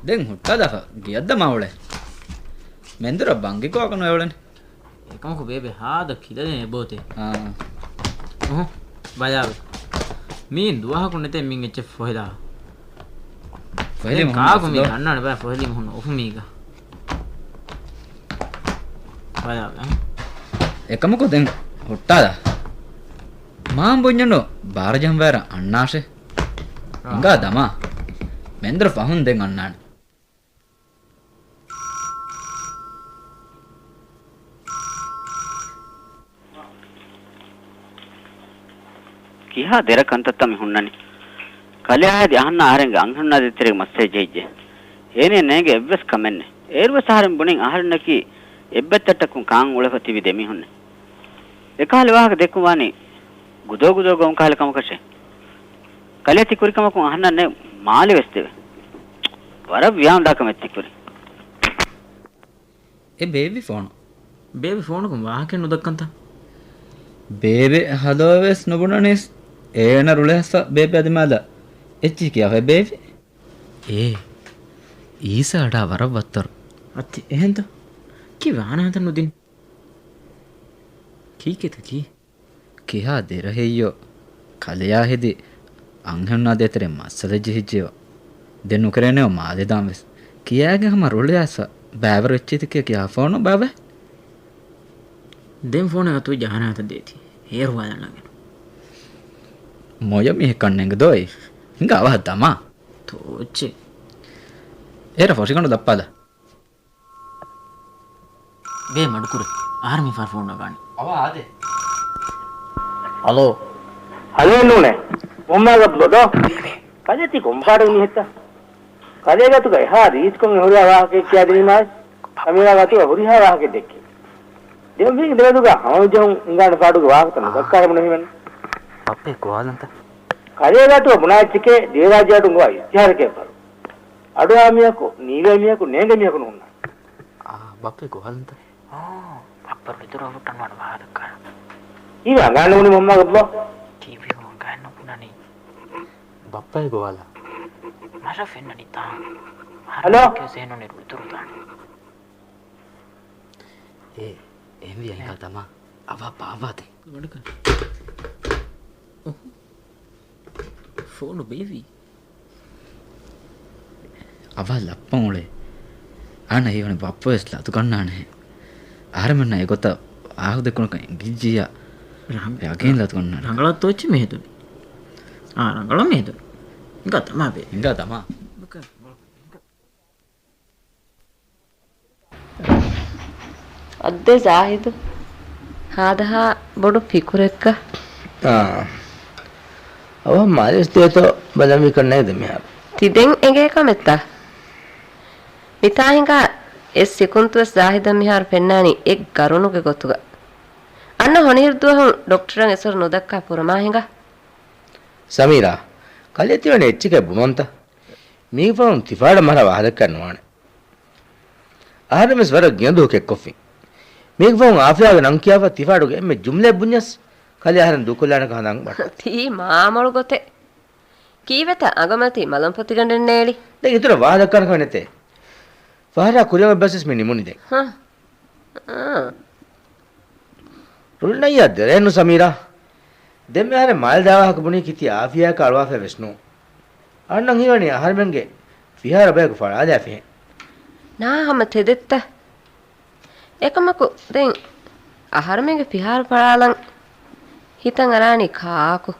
ދެން ހުއްޓާލާފަ ގެއަށް ދަމާ އުޅެން. މެންދުރަށް ބަންގި ކޯކަ ނުވެ އުޅެން. އެކަމަކު ބޭބެ ހާދަ ކިލަދެން އެބޯތޭ. އާ. އުހު، ބަލާވެ. މީން ދުވަހަކު ނެތޭ މިން އެއްޗެއް ފޮހެލާ. ފޮހެލީމަ ދެން ކާކު މީ ދަންނާނެ ބަ ފޮހެލީމަ ހުން އޮފުމީގަ. ބަލާވެ. އެކަމަކު ދެން ހުއްޓާލާ. މާން ބުންޏަނު ބާރަ ޖަންވައިރަށް އަންނާށޭ. އާ. ހިނގާ ދަމާ. މެންދުރަށް ފަހުން ދެން އަންނާނެ. ކިހާ ދެރަ ކަންތައްތަ މި ހުންނަނީ؟ ކަލެއާ ހެދި އަހަންނާ އަހަރެންގެ އަންހެނުންނާ ދޭތެރޭގެ މައްސަލަ ޖެހިއްޖެ. އޭނަޔަށް ނޭނގެ އެއްވެސް ކަމެއްނެއް. އޭރުވެސް އަހަރެން ބުނިން އަހަރެންނަކީ އެއްބައްތައްޓަކުން ކާން އުޅެފަ ތިބި ދެމީހުންނެއް. އެކަހަލަ ވާހަކަ ދެއްކުން ވާނީ ގުދޯ ގުދޯ ގޮންކަހަލަ ކަމަކަށޭ. ކަލޭ ތި ކުރި ކަމަކުން އަހަންނަށް ނެ މާލެ ވެސް ދެވޭ. ވަރަށް ވިޔާނުދާ ކަމެއް ތި ކުރީ. އެ ބޭބި ފޯނު. ބޭބި ފޯނުކުން ވާހަކައެއް ނުދައްކަންތަ؟ ބޭބެ ހަލޯ ވެސް ނުބުނަނީސް. އޭނަ ރުޅޭހައްސަ ބޭބެ އަދި މާލަ. އެއްޗިހި ކިޔާފަ ބޭބެ. އޭ، އީސާ އަޑާ ވަރަށް ވައްތަރު. އަތި އެހެންތަ؟ ކި ވާނަހަތަ ނުދިން؟ ކީކޭތަ ކީ؟ ކިހާ ދެރަހެއްޔޯ؟ ކަލެޔާ ހެދި އަންހެނުންނާ ދޭތެރޭ މައްސަލަ ޖެހިއްޖެޔޯ. ދެން ނުކެރޭނެޔޯ މާލެ ދާން ވެސް. ކިޔާގެ ހަމަ ރުޅިއައިސްފަ ބައިވަރު އެއްޗެތި ކިޔާ ކިޔާ ފޯނު ބާބެ. ދެން ފޯނެއް އަތުވެއްޖެ އަހަނާތަ ދޭތީ. އޭރު ވާލަން ނަގެނު. މޮޔަ މީހެއް ކަންނޭނގެ ދޯއި. ހިނގާ އަވަހަށް ދަމާ. ތޯއްޗެ. އޭރަ ފޮށިގަނޑު ދައްޕާލަ. ބޭ މަޑުކުރޭ. އަހަރެން މިފަހަރު ފޯން ނަގާނެ. އަވަހަށް އާދޭ. ހަލޯ. ހަލޯ ނޫނޭ. މުހައްމަދު އަބްދުﷲ ދޯ. ކަލޭ ތި ކޮން ފާޑުގެ މީހެއްތަ؟ ކަލޭ ގަތުގަ އެހާ ރީތިކޮށް އެ ހުރިހާ ވާހަކައެއް ކިޔާދިނީމާ ސަމީރާ ގަތުގަ ހުރިހާ ވާހަކައެއް ދެއްކޭ. ދެން މީގެ ދެމެދުގަ ހަމަ މިޖެހުން ހިނގާނެ ފާޑުގެ ވާހަކަތައް ނުދައްކާ ހަމަ ނުހިމެން. ބައްޕަ ގޮވާލަންތަ؟ ކަލޭ ގަތުގަ ބުނާ އެއްޗެކޭ ދިވެހިރާއްޖެއަޑުން ގޮވާ އިޝްތިހާރެކޭ ބަރު. އަޑުއާ މީހަކު، ނީވޭ މީހަކު، ނޭނގޭ މީހަކު ނުހުންނާނެ. އާ، ބައްޕަ ގޮވާލަންތަ؟ އާ، ބައްޕަ ރުޅިދުރު ހުއްޓަން ވާނެ ވާހަކަ ދައްކާނަ. ކީއްވެ އަނގާނެ ނޫނީ މުހައްމަދު އަބްދުﷲ؟ ކީއްވެ އަނގާނެ ނުބުނަނީ؟ ބައްޕައޭ ގޮވާލާ. މަށަށް ފެންނަނީތާ؟ ހަލޯ؟ ހަރުކެ ސޭނުނި ރުޅިދުރު ދާނެ. އޭ، އެހެންވިޔާ ހިނގާ ދަމާ. އަވާ ބާވާދޭ. ވަޑަކަ. އޮހު. ފޯނު ބޭވީ. އަވާ ލައްޕަ އުޅޭ. އަންނަ ހީވަނީ ބައްޕަ ވެސް ލަދުގަންނާނެހެން. އަހަރެމެންނަށް އެގޮތަށް އާހު ދެއްކުނަކަން އެނގިއްޖިއްޔާ. ރަނގ-، ޔަގީން ލަދުގަންނާނެ. ރަނގަޅަށް ތޯއްޗި މެހެދުން. އާ، ރަނގަޅަށް މެހެދުން. ހިނގާ ދަމާ ބޭ. ހިނގާ ދަމާ. އައްދޭ ޒާހިދު، ހާދަހާ ބޮޑު ފިކުރެއްގަ. އާ. އަވަހަށް މާލެ އިސްތިޔަތޯ ބަލަންވީ ކަންނޭނގެ ދެ މިހާރު. ތި ދެން އެނގޭ ކަމެއްތަ؟ މިތާ ހިނގާ އެއް ސިކުންތުވެސް ޒާހިދަށް މިހާރު ފެންނާނީ އެއް ގަރުނުގެ ގޮތުގަ. އަންނަ ހޮނިހިރު ދުވަހުން ޑޮކްޓަރަށް އެސޮރު ނުދައްކާ ފުރަމާ ހިނގާ. ސަމީރާ، ކަލޭ ތިވަނީ އެއްޗެކޭ ބުނަންތަ؟ މީގެފަހުން ތިފާޑަށް މަހަރާ ވާހަކަ ދައްކަން ނުވާނެ. އަހަރެން ވެސް ވަރަށް ގިނަ ދުވަހަކު އެއްކޮށްފިން. މީގެފަހުން އާފިޔާގެ ނަން ކިޔާފަ ތިފާޑުގެ އެންމެ ޖުމްލައެއް ބުންޏަސް ކަލޭ އަހަރެން ދޫކޮށްލާނެކަން ހަނދާން ވައްޓާ. ތީ މާމޮޅު ގޮތެއް. ކީއްވެތަ އަނގަމަތީ މަލަން ފޮތިގަނޑެއް ނޭޅި؟ ދެން އިތުރަށް ވާހަކަ ދައްކާނެ ކަމެއް ނެތޭ. ފަހަރާ ކުރިއަށް އޮތް ބަސްވެސް މި ނިމުނީ ދެން. ހަ. އާ. ރުޅިނައްޔާ ދެރައެއްނު ސަމީރާ. ދެން މި އަހަރެން މާލެ ދާ ވާހަކަ ބުނީ ކިތީ އާފިޔާއަކާ އަޅުވާފައެއް ވެސް ނޫން. އަންނަން ހީވަނީ އަހަރެމެންގެ ފިހާރަ ބަޔަކު ފަޅާލާފިހެން. ނާ ހަމަ ތެދެއްތަ؟ އެކަމަކު ދެން އަހަރެމެންގެ ފިހާރަ ފަޅާލަން ހިތަށް އަރާނީ ކާކު؟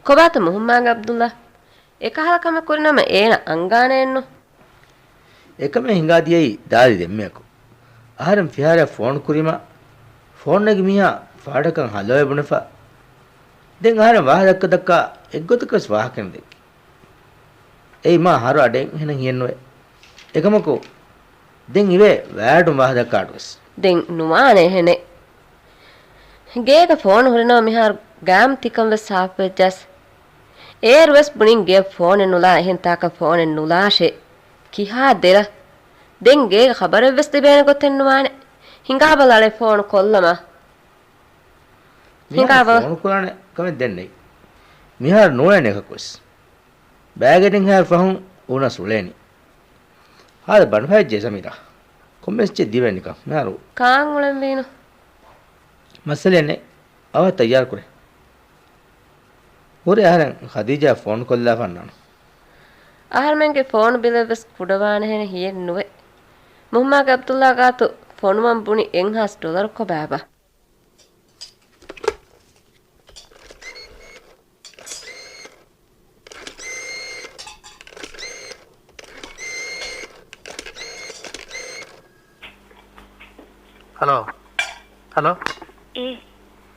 ކޮބާތަ މުހައްމާގެ އަބްދުﷲ؟ އެކަހަލަ ކަމެއް ކުރިނަމަ އޭނަ އަންގާނެއެއްނު. އެކަމެއް ހިނގާދިޔައީ ދާދި ދެންމެއަކު. އަހަރެން ފިހާރައަށް ފޯނު ކުރީމަ، ފޯނު ނެގި މީހާ ފާޑަކަށް ހަލޯއޭ ބުނެފަ. ދެން އަހަރެން ވާހަކަ ދައްކާ ދައްކާ އެއްގޮތަކަށް ވެސް ވާހަކަ ނުދެއްކި. އެއީ މާ ހަރު އަޑެއް ހެނަން ހިއެއްނުވޭ. އެކަމަކު، ދެން އިވޭ ވައި އަޑުން ވާހަކަ ދައްކާ އަޑުވެސް. ދެން ނުވާނެ އެހެނެއް. ގޭގަ ފޯނު ހުރިނަމަ މިހާރު ގާމް ތިކަން ވެސް ސާފުވެއްޖާސް. އޭރު ވެސް ބުނިން ގެއަށް ފޯނެއް ނުލާ އެހެން ތާކަށް ފޯނެއް ނުލާށޭ. ކިހާ ދެރަ؟ ދެން ގޭގަ ޚަބަރެއް ވެސް ލިބޭނެ ގޮތެއް ނުވާނެ. ހިނގާބަލަ އަޅެ ފޯނު ކޮށްލަމާ. މިހާރު ހިނގާބަލަ. ފޯނު ކުރާނެ ކަމެއް ދެން ނެތް. މިހާރު ނޫނޭ އެކަކުވެސް. ބައިގެން ހާ ފަހުން އުނަސް އުޅޭނީ. ހާދަ ބަނޑުފައި ޖެ ސަމީރާ. ކޮންމެސް ޖެ ދިވެނިކަން މިހާރު. ކާން އުޅެންވީނު؟ މައްސަލައެއް ނެތް. އަވަހަށް ތައްޔާރު ކުރޭ. ހުރެ އަހަރެން ޚަދީޖާ ފޯނު ކޮށްލާފަ އަންނާނަން. އަހަރެމެންގެ ފޯނު ބިލެއް ވެސް ކުޑަވާނެހެނެއް ހިއެއް ނުވޭ. މުހައްމާގެ އަބްދުﷲ ގާތު ފޮނުވަން ބުނި އެއްހާސް ޑޮލަރު ކޮބާބާ؟ ހަލޯ. ހަލޯ. އޭ،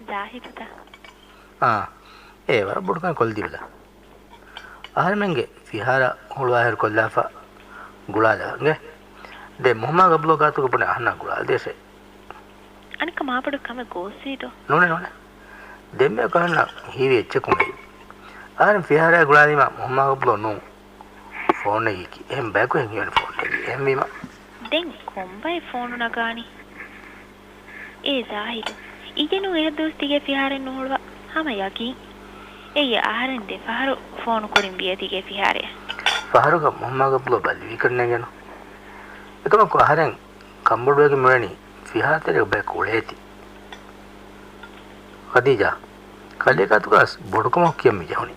ޒާހިދުތަ؟ އާ. އޭ ވަރަށް ބޮޑު ކަމެއް ކޮށްދީބަލަ. އަހަރެމެންގެ ފިހާރަ ހުޅުވާހިރު ކޮށްލާފަ ގުޅާލަ އިނގޭ. ދެ މުހައްމާ ގަބްލޯ ގާތުގަ ބުނެ އަހަންނާ ގުޅާލަދޭށޭ. އަނެއްކާ މާބޮޑު ކަމެއް ގޯސްވީ ދޯ؟ ނޫނޭ ނޫނޭ. ދެންމެ ކަހަންނަށް ހީވީ އެއްޗަކުން އެއީ. އަހަރެން ފިހާރައާ ގުޅާލީމަ މުހައްމާ ގަބްލޯ ނޫން. ފޯން ނެގިއްކި. އެހެން ބަޔަކު ހެން ހީވަނީ ފޯން ނެގި. އެހެންވީމަ. ދެން ކޮންބައެއް ފޯނު ނަގާނީ؟ އޭ ޒާހިދު، އިގެނު އެހެއް ދުވަސް ތިގޭ ފިހާރައެއް ނުހުޅުވާ. ހަމަ ޔަގީން. އެއީ އަހަރެން ދެ ފަހަރު ފޯނު ކުރިން ވިޔަ ތިގޭ ފިހާރަޔަށް. ފަހަރުގަ މުހައްމާ ގަބްލޯ ބަލިވީކަން ނޭނގެނު. އެކަމަކު އަހަރެން ކަންބޮޑުވެގެން މިވަނީ ފިހާރަ ތެރޭގަ ބަޔަކު އުޅޭތީ. ޚަދީޖާ، ކަލޭ ގާތުގަސް ބޮޑުކަމަކު ކިޔަން މި ޖެހުނީ.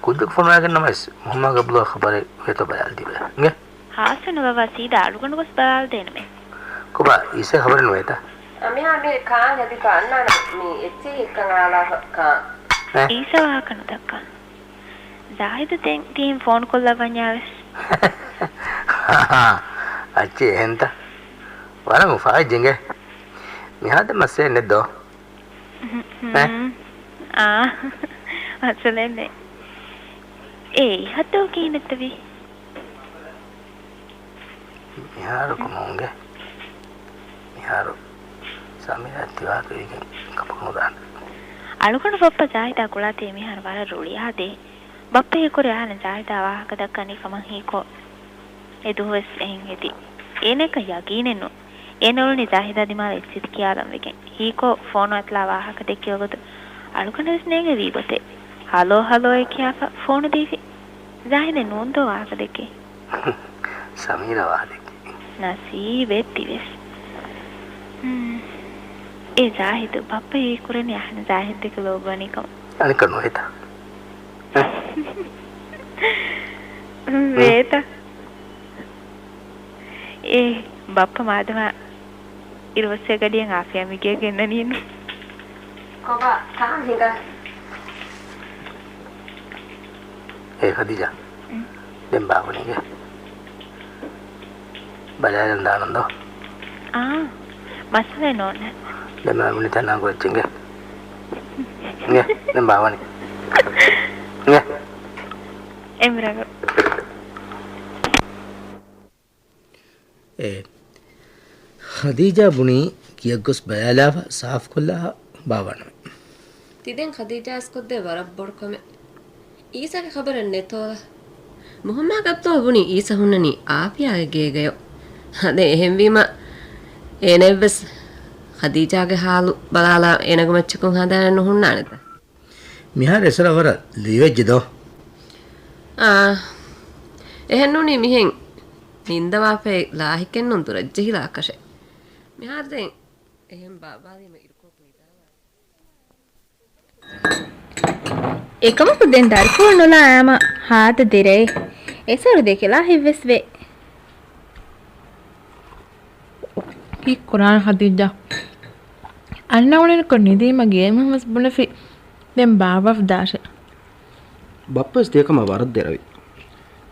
ކުއްޖަކު ފޮނުވާގެން ނަމަވެސް މުހައްމާ ގަބްލޯ ޚަބަރެއް ވޭތޯ ބަލާލަދީބަލަ. އިނގޭ. ހާއްސަ ނުވަވާ ސީދާ އަޅުގަނޑު ގޮސް ބަލާލަދޭނަމޭ. ކޮބާ އީސަ ޚަބަރެއް ނުވޭތަ؟ އަ، މިހާ މި ކާން ހެދިފަ އަންނާނެ މި އެއްޗެހި އެއްކަން އާލާފަ ކާން. އޭ؟ އީސަ ވާހަކަ ނުދައްކާ. ޒާހިދު ދެން ތިހެން ފޯނު ކޮށްލައްވަންޏާވެސް. އައްޗޭ އެހެންތަ؟ ވަރަށް އުފާވެއްޖެ އިނގޭ. މިހާ ދެން މައްސަލައެއް ނެތް ދޯ؟ އެ؟ އާ، މައްސަލައެއް ނެތް. އޭ ހައްދަވަ ކިހިނެއްތަ ވީ؟ މިހާރު ކޮމުންގެ މިހާރު ސަމީރާ ތިވާކަށް ވީގެން ކަމަކު ނުދާނެ. އަޅުގަނޑު ބައްޕަ ޒާހިދާ ގުޅާތީ މިހާރު ވަރަށް ރުޅިއާދޭ. ބައްޕަ ހީކުރެ އަހަރެން ޒާހިދާ ވާހަކަ ދައްކަނީ ކަމަށް ހީކޮށް އެ ދުވަސް އެހެން ހެދި. އޭނައަކަށް ޔަގީނެއް ނޫން. އޭނަ އުޅުނީ ޒާހިދާ ދިމާލަށް އެއްޗެތި ކިޔާލަން ވެގެން. ހީކޮށް ފޯނު އަތުލާ ވާހަކަ ދެއްކި ވަގުތު އަޅުގަނޑަށް ވެސް ނޭނގެ ވީ ގޮތެއް. ހަލޯ ހަލޯއޭ ކިޔާފަ ފޯނު ދީފި. ޒާހިދެއް ނޫން ދޯ ވާހަކަ ދެއްކީ. ސަމީރާ ވާހަކަ ދެއްކީ. ނަސީބެއް ތިވެސް. ހުން. އޭ ޒާހިދު، ބައްޕަ ހީކުރަނީ އަހަން ޒާހިދުގެ ލޯބިވަނީ ކަމަށް. އަނެއްކާ ނުވޭތަ؟ އެ؟ ހުން. ވޭތަ؟ އޭ ބައްޕަ މާދަމާ އިރުއޮއްސޭ ގަޑިއަށް އާފިޔާ މިގޭގަ ގެންނަނީނު. ކޮބާ ކާން ހިނގާ؟ އޭ ޚަދީޖާ. އުން. ދެން ބާވަނީގެ. ބަލާލަން ދާނަން ދޯ؟ އާ، މައްސަލައެއް ނޯންނާނެ. ދެން މާ ބުނި ތަނާ ގޮއްޗެއްގެ. އިނގޭ، ދެން ބާވަނީ. އިނގޭ. އެމްރަގަ. އޭ، ޚަދީޖާ ބުނީ ކިޔަށްގޮސް ބަލާލާފަ ސާފުކޮށްލާފަ ބާވާނަމޭ. ތިދެން ޚަދީޖާ އަސްކޮށްދޭ ވަރަށް ބޮޑު ކަމެއް. އީސަގެ ޚަބަރެއް ނެތޯލަ؟ މުހައްމާ ގަބްދޯ ބުނީ އީސަ ހުންނަނީ އާފިޔާގެ ގޭގަޔޯ. އަދެ އެހެންވީމަ އޭނައަށްވެސް ޚަދީޖާގެ ހާލު ބަލާލާ އޭނަގެ މައްޗަކުން ހަނދާނެއް ނުހުންނާނެތަ؟ މިހާރު އެސަރަ ވަރަށް ލުއިވެއްޖެ ދޯ؟ އާ، އެހެންނޫނީ މިހެން ނިންދަވާފައި ލާހިކެއްނޫން ދުރަށްޖެހިލާކަށެއް. މިހާރު ދެން އެހެން ބާއްވާލީމަ އިރުކޮޅަކު ނިދާވާނެ. އެކަމަކު ދެން ދަރިފުޅު ނުލާ އައިމަ ހާދަ ދެރައެއް އެސަރު ދެކެ ލާހިއްވެސް ވޭ. ކީއްކުރާނެ ޚަދީޖާ؟ އަންނަ އުޅެނިކޮށް ނިދީމަ ގޭމެއްވެސް ބުނެފި ދެން ބާއްވާފަ ދާށޭ. ބައްޕަވެސް ތިޔަކަމަށް ވަރަށް ދެރަވި.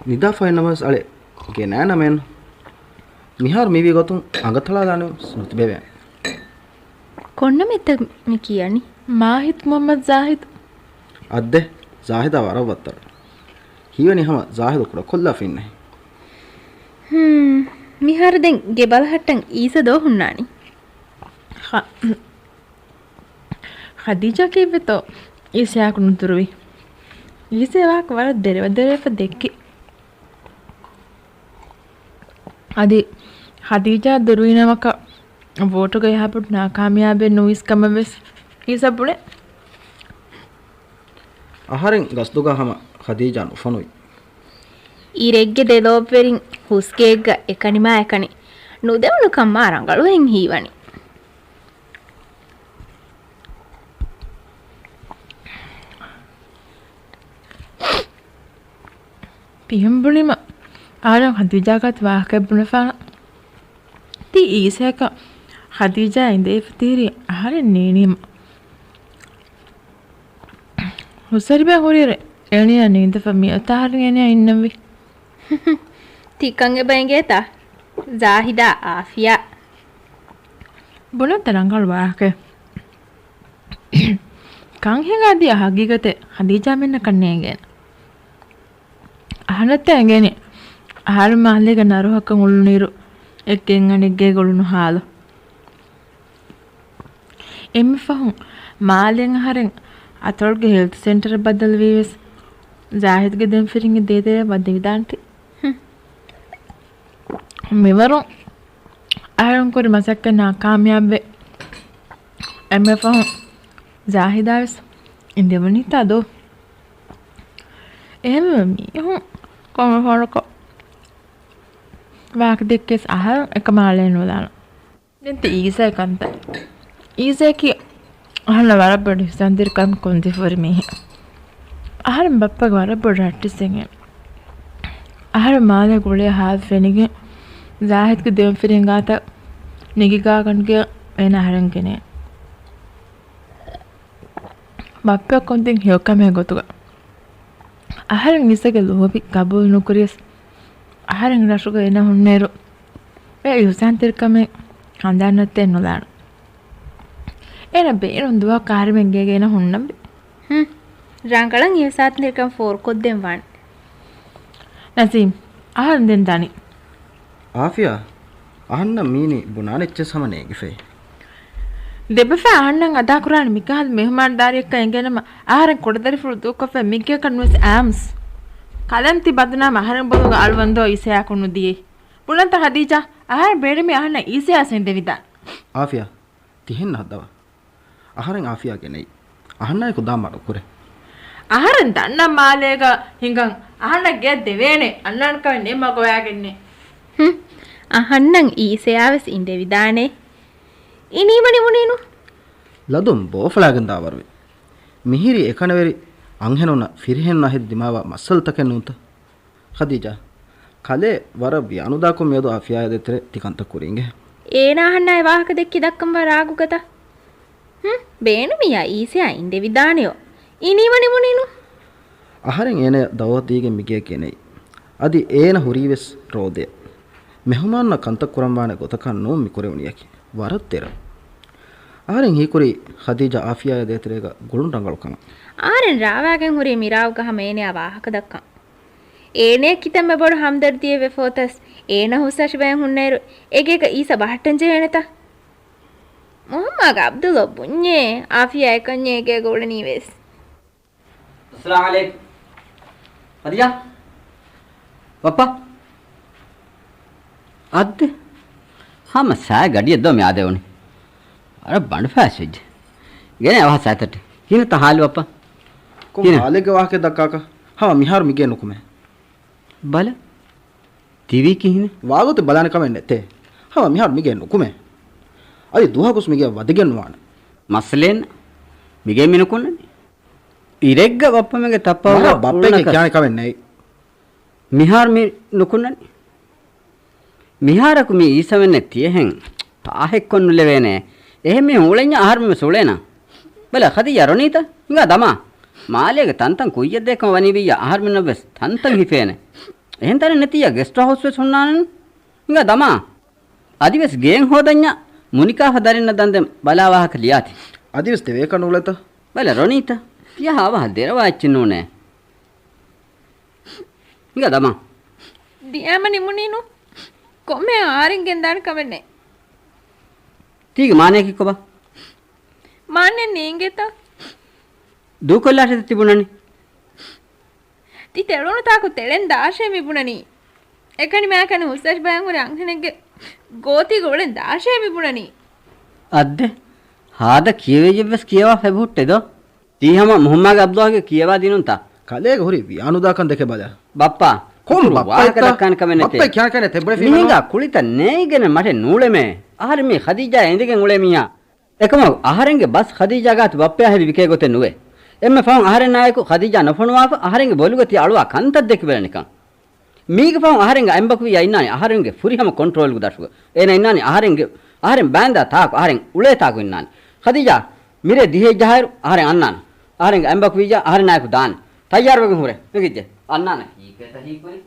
ނިދާފައިނަމަވެސް އަޅެ ގެނައިނަމޭނު. މިހާރު މިވީ ގޮތުން އަނގަތަޅާލާނެވެސް ނުތިބެވޭނެ. ކޮންނަމެއްތަ މި ކިޔަނީ؟ މާހިތް މުހައްމަދު ޒާހިދު. އައްދެ، ޒާހިދާ ވަރަށް ވައްތަރު. ހީވަނީ ހަމަ ޒާހިދު ކުޑަކޮށްލާފައިންނެހި. ހުން، މިހާރު ދެން ގެ ބަލަހައްޓަން އީސަ ދޯ ހުންނާނީ. ޚަ-، ޚަދީޖާ ކީއްވެތޯ އީސައާއެކު ނުދުރުވީ؟ އީސަ ވާހަކަ ވަރަށް ދެރަވެ ދެރަވެފަ ދެއްކި. އަދި ޚަދީޖާ ދުރުވީނަމަކަށް ވޯޓުގަ އެހާބޮޑު ނާކާމިޔާބެއް ނުވިސް ކަމަށްވެސް އީސަ ބުނެ. އަހަރެން ގަސްދުގަ ހަމަ ޚަދީޖާ ނުފޮނުވި. އިރެއްގެ ދެލޯބިވެރިން ހުސްގެއެއްގަ އެކަނިމާއެކަނި ނުދެވުނުކަން މާ ރަނގަޅުހެން ހީވަނީ. ތިހެން ބުނީމަ އަހަރެން ޚަދީޖާ ގާތު ވާހަކައެއް ބުނެފާނަ. ތީ އީސައަކަށް ޚަދީޖާ އިނދެވިފަ ތިހިރީ އަހަރެން ނީނީމަ. ހުސްއަރިބައި ހުރިއިރު އޭނިޔާ ނީނދެފަ މިއޮތާ އަހަރެން އޭނިޔާ އިންނަންވީ. ތިކަން އެބަ އެނގޭތަ؟ ޒާހިދާ އާފިޔާ. ބުނަންތަ ރަނގަޅު ވާހަކައެއް؟ ކަން ހިނގާ ދިޔަ ހަގީގަތެއް ހަދީޖާ މެންނަކަށް ނޭނގޭނެ. އަހަންނަށްތަ އެނގޭނެ އަހަރެން މާލޭގަ ނަރުހަކަށް އުޅުނުއިރު އެއްގެއިން އަނެއްގޭގަ އުޅުނު ހާލު. އެންމެ ފަހުން މާލޭން އަހަރެން އަތޮޅުގެ ހެލްތު ސެންޓަރަށް ބައްދަލުވީވެސް، ޒާހިދުގެ ދެންފިރިންގެ ދޭތެރެއަށް ވަދެވިދާނެތީ. ހުން. މިވަރުން އަހަރެން ކުރި މަސައްކަތް ނާކާމިޔާބުވެ، އެންމެ ފަހުން ޒާހިދާވެސް އިނދެވުނީތާ ދޯ؟ އެހެންވީމަ މީހުން ކޮންމެ ފަހަރަކު ވާހަކަ ދެއްކިޔަސް އަހަރެން އެކަމާ އަޅައެއް ނުލާނަން. ދެން ތި އީސައި ކަންތައް. އީސައަކީ އަހަންނަށް ވަރަށް ބޮޑު އިޙްސާންތެރިކަމެއް ކޮށްދީފަ ހުރި މީހެއް. އަހަރެން ބައްޕަގެ ވަރަށް ބޮޑު ރައްޓެއްސެއް. އަހަރެން މާލޭ ގުޅޭ ހާލު ފެނިގެން، ޒާހިދުގެ ދެންފިރިން ގާތަށް ނިގިގާގަނޑުގެ އޭނަ އަހަރެން ގެނެ. ބައްޕަ ކޮންތިން ހެޔޮކަމެއް ގޮތުގަ އަހަރެން އީސަގެ ލޯބި ގަބޫލު ނުކުރިޔަސް، އަހަރެން ރަށުގަ އޭނަ ހުންނައިރު އެ އިޙްސާންތެރިކަމެއް ހަނދާން ނައްތޭ ނުލާނަ. އޭނަ ބޭނުން ދުވަހަކު އަހަރެމެން ގޭގަ އޭނަ ހުންނަންވީ. ހުން. ރަނގަޅަށް އިޙްސާންތެރިކަން ފޯރުކޮށްދޭން ވާނެ. ނަސީމް، އަހަރެން ދެން ދަނީ. އާފިޔާ، އަހަންނަށް މީނީ ބުނާނެ އެއްޗެއްސް ހަމަ ނޭނގިފައި. ދެބަފައި އަހަންނަށް އަދާކުރާނެ މިކަހަލަ މެހުމާންދާރީއެއްކަން އެނގޭނަމަ، އަހަރެން ކުޑަދަރިފުޅު ދޫކޮށްފައި މިގެއަކަށް ނުވެސް އާމްސް. ކަލަން ތި ބަދުނާމަ އަހަރެން ބޮލުގަ އަޅުވަންދޯ އީސަޔާކު ނުދިޔައީ. ބުނަންތަ ހަދީޖާ، އަހަރެން ބޭނުމީ އަހަންނަށް އީސަޔާ އިނދެވިދާނެ. އާފިޔާ، ތިހެން ހައްދަވާ. އަހަރެން އާފިޔާ ގެނައީ. އަހަންނާއެކު ދާން މަޑުކުރޭ. އަހަރެން ދަންނަ މާލޭގަ ހިނގަން އަހަންނަށް ގެއަށް ދެވޭނެ، އަންނާނެ ކަމެއް ނެތް މަގު އޮވާގެންނެއް. ހުން. އަހަންނަށް އީސަޔާވެސް އިނދެވިދާނެ. އިނީމަ ނިމުނީނު. ލަދުން ބޯފަޅާގެން ދާވަރުވި. މިހިރީ އެކަނިވެރި އަންހެނުންނަށް ފިރިހެނުންނާ ހެދި ދިމާވާ މައްސަލަތަކެއް ނޫންތަ؟ ޚަދީޖާ، ކަލޭ ވަރަށް ވިޔާނުދާކޮށް މިއަދު އާފިޔާއާ ދޭތެރޭ ތި ކަންތައް ކުރިންގެ. އޭނާ އަހަންނާ އެ ވާހަކަ ދެއްކި ދައްކަން ވާ ރާގުގަތަ؟ ހުން، ބޭނުމިއްޔާ އީސަޔާ އިނދެވިދާނެޔޯ. އިނީމަ ނިމުނީނު. އަހަރެން އޭނަޔަށް ދައުވަތު ދީގެން މިގެއަށް ގެނައީ. އަދި އޭނަ ހުރީވެސް ރޯދަޔަށް. މެހުމާނުންނަށް ކަންތައް ކުރަންވާނެ ގޮތަކަށް ނޫން މި ކުރެވުނީއަކީ. ވަރަށް ދެރަ. އަހަރެން ހީކުރީ ޚަދީޖާ އާފިޔާއާ ދޭތެރޭގަ ގުޅުން ރަނގަޅު ކަމަށް. އަހަރެން ރާވާގެން ހުރީ މިރާގުގަ ހަމަ އޭނަޔާ ވާހަކަ ދައްކަން. އޭނަޔަށް ކިތަންމެ ބޮޑު ހަމްދަރްދީއެއް ވެފަ އޮތަސް، އޭނަ ހުސްއަށި ބަޔަށް ހުންނައިރު، އޭގޭގަ އީސަ ބަހައްޓަން ޖެހޭނެތަ؟ މުހައްމާގެ އަބްދުﷲ ބުންޏޭ، އާފިޔާ އެކަންޏޭ އޭގޭގަ އުޅެނީވެސް. އައްސަލާމު ޢަލައިކުމް. ޚަދީޖާ؟ ބައްޕާ؟ އައްދެ؟ ހަމަ ސާ ގަޑިއެއް ދޯ މި އާދެވުނީ. ވަރަށް ބަނޑު ފައިސް ވެއްޖެ. ގެނޭ އަވަހަށް ސާތައްޓެ. ކިހިނެއްތަ ހާލު ބައްޕާ؟ ކޮން ކިހިނެއް؟ ހާލެއްގެ ވާހަކަ ދައްކާކަށް؟ ހަމަ މިހާރު މިގޭ ނުކުމޭ. ބަލަ. ތިވީ ކިހިނެއް؟ ވާގޮތެއް ބަލާނެ ކަމެއް ނެތޭ. ހަމަ މިހާރު މިގޭ ނުކުމޭ. އަދި ދުވަހަކުސް މިގޭ ވަދެގެން ނުވާނެ. މައްސަލައެއް ނެތް. މިގޭ މި ނުކުންނަނީ. އިރެއްގަ ބައްޕަމެންގެ ތައްޕަވަން މަހާ ބައްޕައެކޭ އުޅުނަކަސް. ކިޔާނެ ކަމެއް ނެތް. މިހާރު މި ނުކުންނަނީ. މިހާރަކު މި އީސަމެންނެއް ތިޔަހެން ތާހެއްކޮށް ނުލެވޭނެ. އެހެން މީހުން އުޅެންޏާ އަހަރުމެން ވެސް އުޅޭނަ. ބަލަ ޚަދީޖާ ރޮނީތަ؟ ހިނގާ ދަމާ. މާލޭގެ ތަންތަން ކުއްޔަށްދޭކަމަށް ވަނީ ވިއްޔާ އަހަރުމެންނަށް ވެސް ތަންތަން ހިފޭނެ. އެހެން ތަނެއް ނެތިއްޔާ ގެސްޓް ހައުސް ވެސް ހުންނާނެން. ހިނގާ ދަމާ. އަދިވެސް ގޭން ހޯދަންޏާ މުނިކާފަ ދަރިންނަށް ދަންދެން ބަލާ ވާހަކަ ލިޔާތި. އަދިވެސް ދެވޭކަށް ނޫޅޭތަ؟ ބަލަ ރޮނީތަ؟ ތިޔަ ހާވަހަށް ދެރަވާ އެއްޗެއް ނޫނޭ. ހިނގާ ދަމާ. ދިޔާމަ ނިމުނީނު. ކޮންމެ އަހަރެން ގެންދާނެ ކަމެއް ނެތް. ތީގެ މާނަޔަކީ ކޮބާ؟ މާނައެއް ނޭނގޭތަ؟ ދޫކޮށްލާށޭތަ ތި ބުނަނީ؟ ތި ތެޅުނު ތާކު ތެޅެން ދާށޭ މި ބުނަނީ. އެކަނި މާކަނި ހުސްއަށް ބަޔަން ހުރި އަންހެނެއްގެ ގޯތީގަ އުޅެން ދާށޭ މި ބުނަނީ. އައްދެ، ހާދަ ކިޔެވިއްޔެއްވެސް ކިޔަވާ ފެބުހުއްޓެދޯ. ތީ ހަމަ މުހައްމާގެ އަބްދުﷲގެ ކިޔަވާ ދިނުންތަ؟ ކަލޭގެ ހުރި ވިޔާނުދާކަން ދެކެ ބަލަ. ބައްޕާ، ކޮން ކުކުރު ބައްޕަ ވާހަކަ އެއްތަ؟ ދައްކާނެ ކަމެއް ނެތޭ. ބައްޕަ ކިޔާ ކަނެ ތެއްބުޅެ މިހިނގާ ފީމަނު. ކުޅިތައް ނޭނގެނެއް މަށެއް ނޫޅެމޭ. އަހަރެން މީ ޚަދީޖާ އިނދެގެން އުޅޭ މީހާ. އެކަމަކު އަހަރެންގެ ބަސް ޚަދީޖާ ގާތު ބައްޕަޔާ ހެދި ވިކޭ ގޮތެއް ނުވޭ. އެންމެ ފަހުން އަހަރެންނާއެކު ޚަދީޖާ ނުފޮނުވާފަ އަހަރެންގެ ބޮލުގަ ތި އަޅުވާ ކަންތައް ދެކިބަލަނިކަން. މީގެ ފަހުން އަހަރެންގެ އަތްބަކު ވިއްޔާ އިންނާނީ އަހަރެންގެ ފުރިހަމަ ކޮންޓްރޯލްގެ ދަށުގަ. އޭނަ އިންނާނީ އަހަރެންގެ، އަހަރެން ބާންދާ ތާކު، އަހަރެން އުޅޭ ތާކު އިންނާނީ. ޚަދީޖާ، މިރޭ ދިހައެއް ޖަހާއިރު އަހަރެން އަންނާނެ. އަހަރެންގެ އަތްބަކު ވިއްޔާ އަހަރެންނާއެކު ދާނެ. ތައްޔާރުވެގެން ހުރޭ. ނެގިއްޖެ. އަންނާނެ. ކީކޭތަ ހީކުރީ؟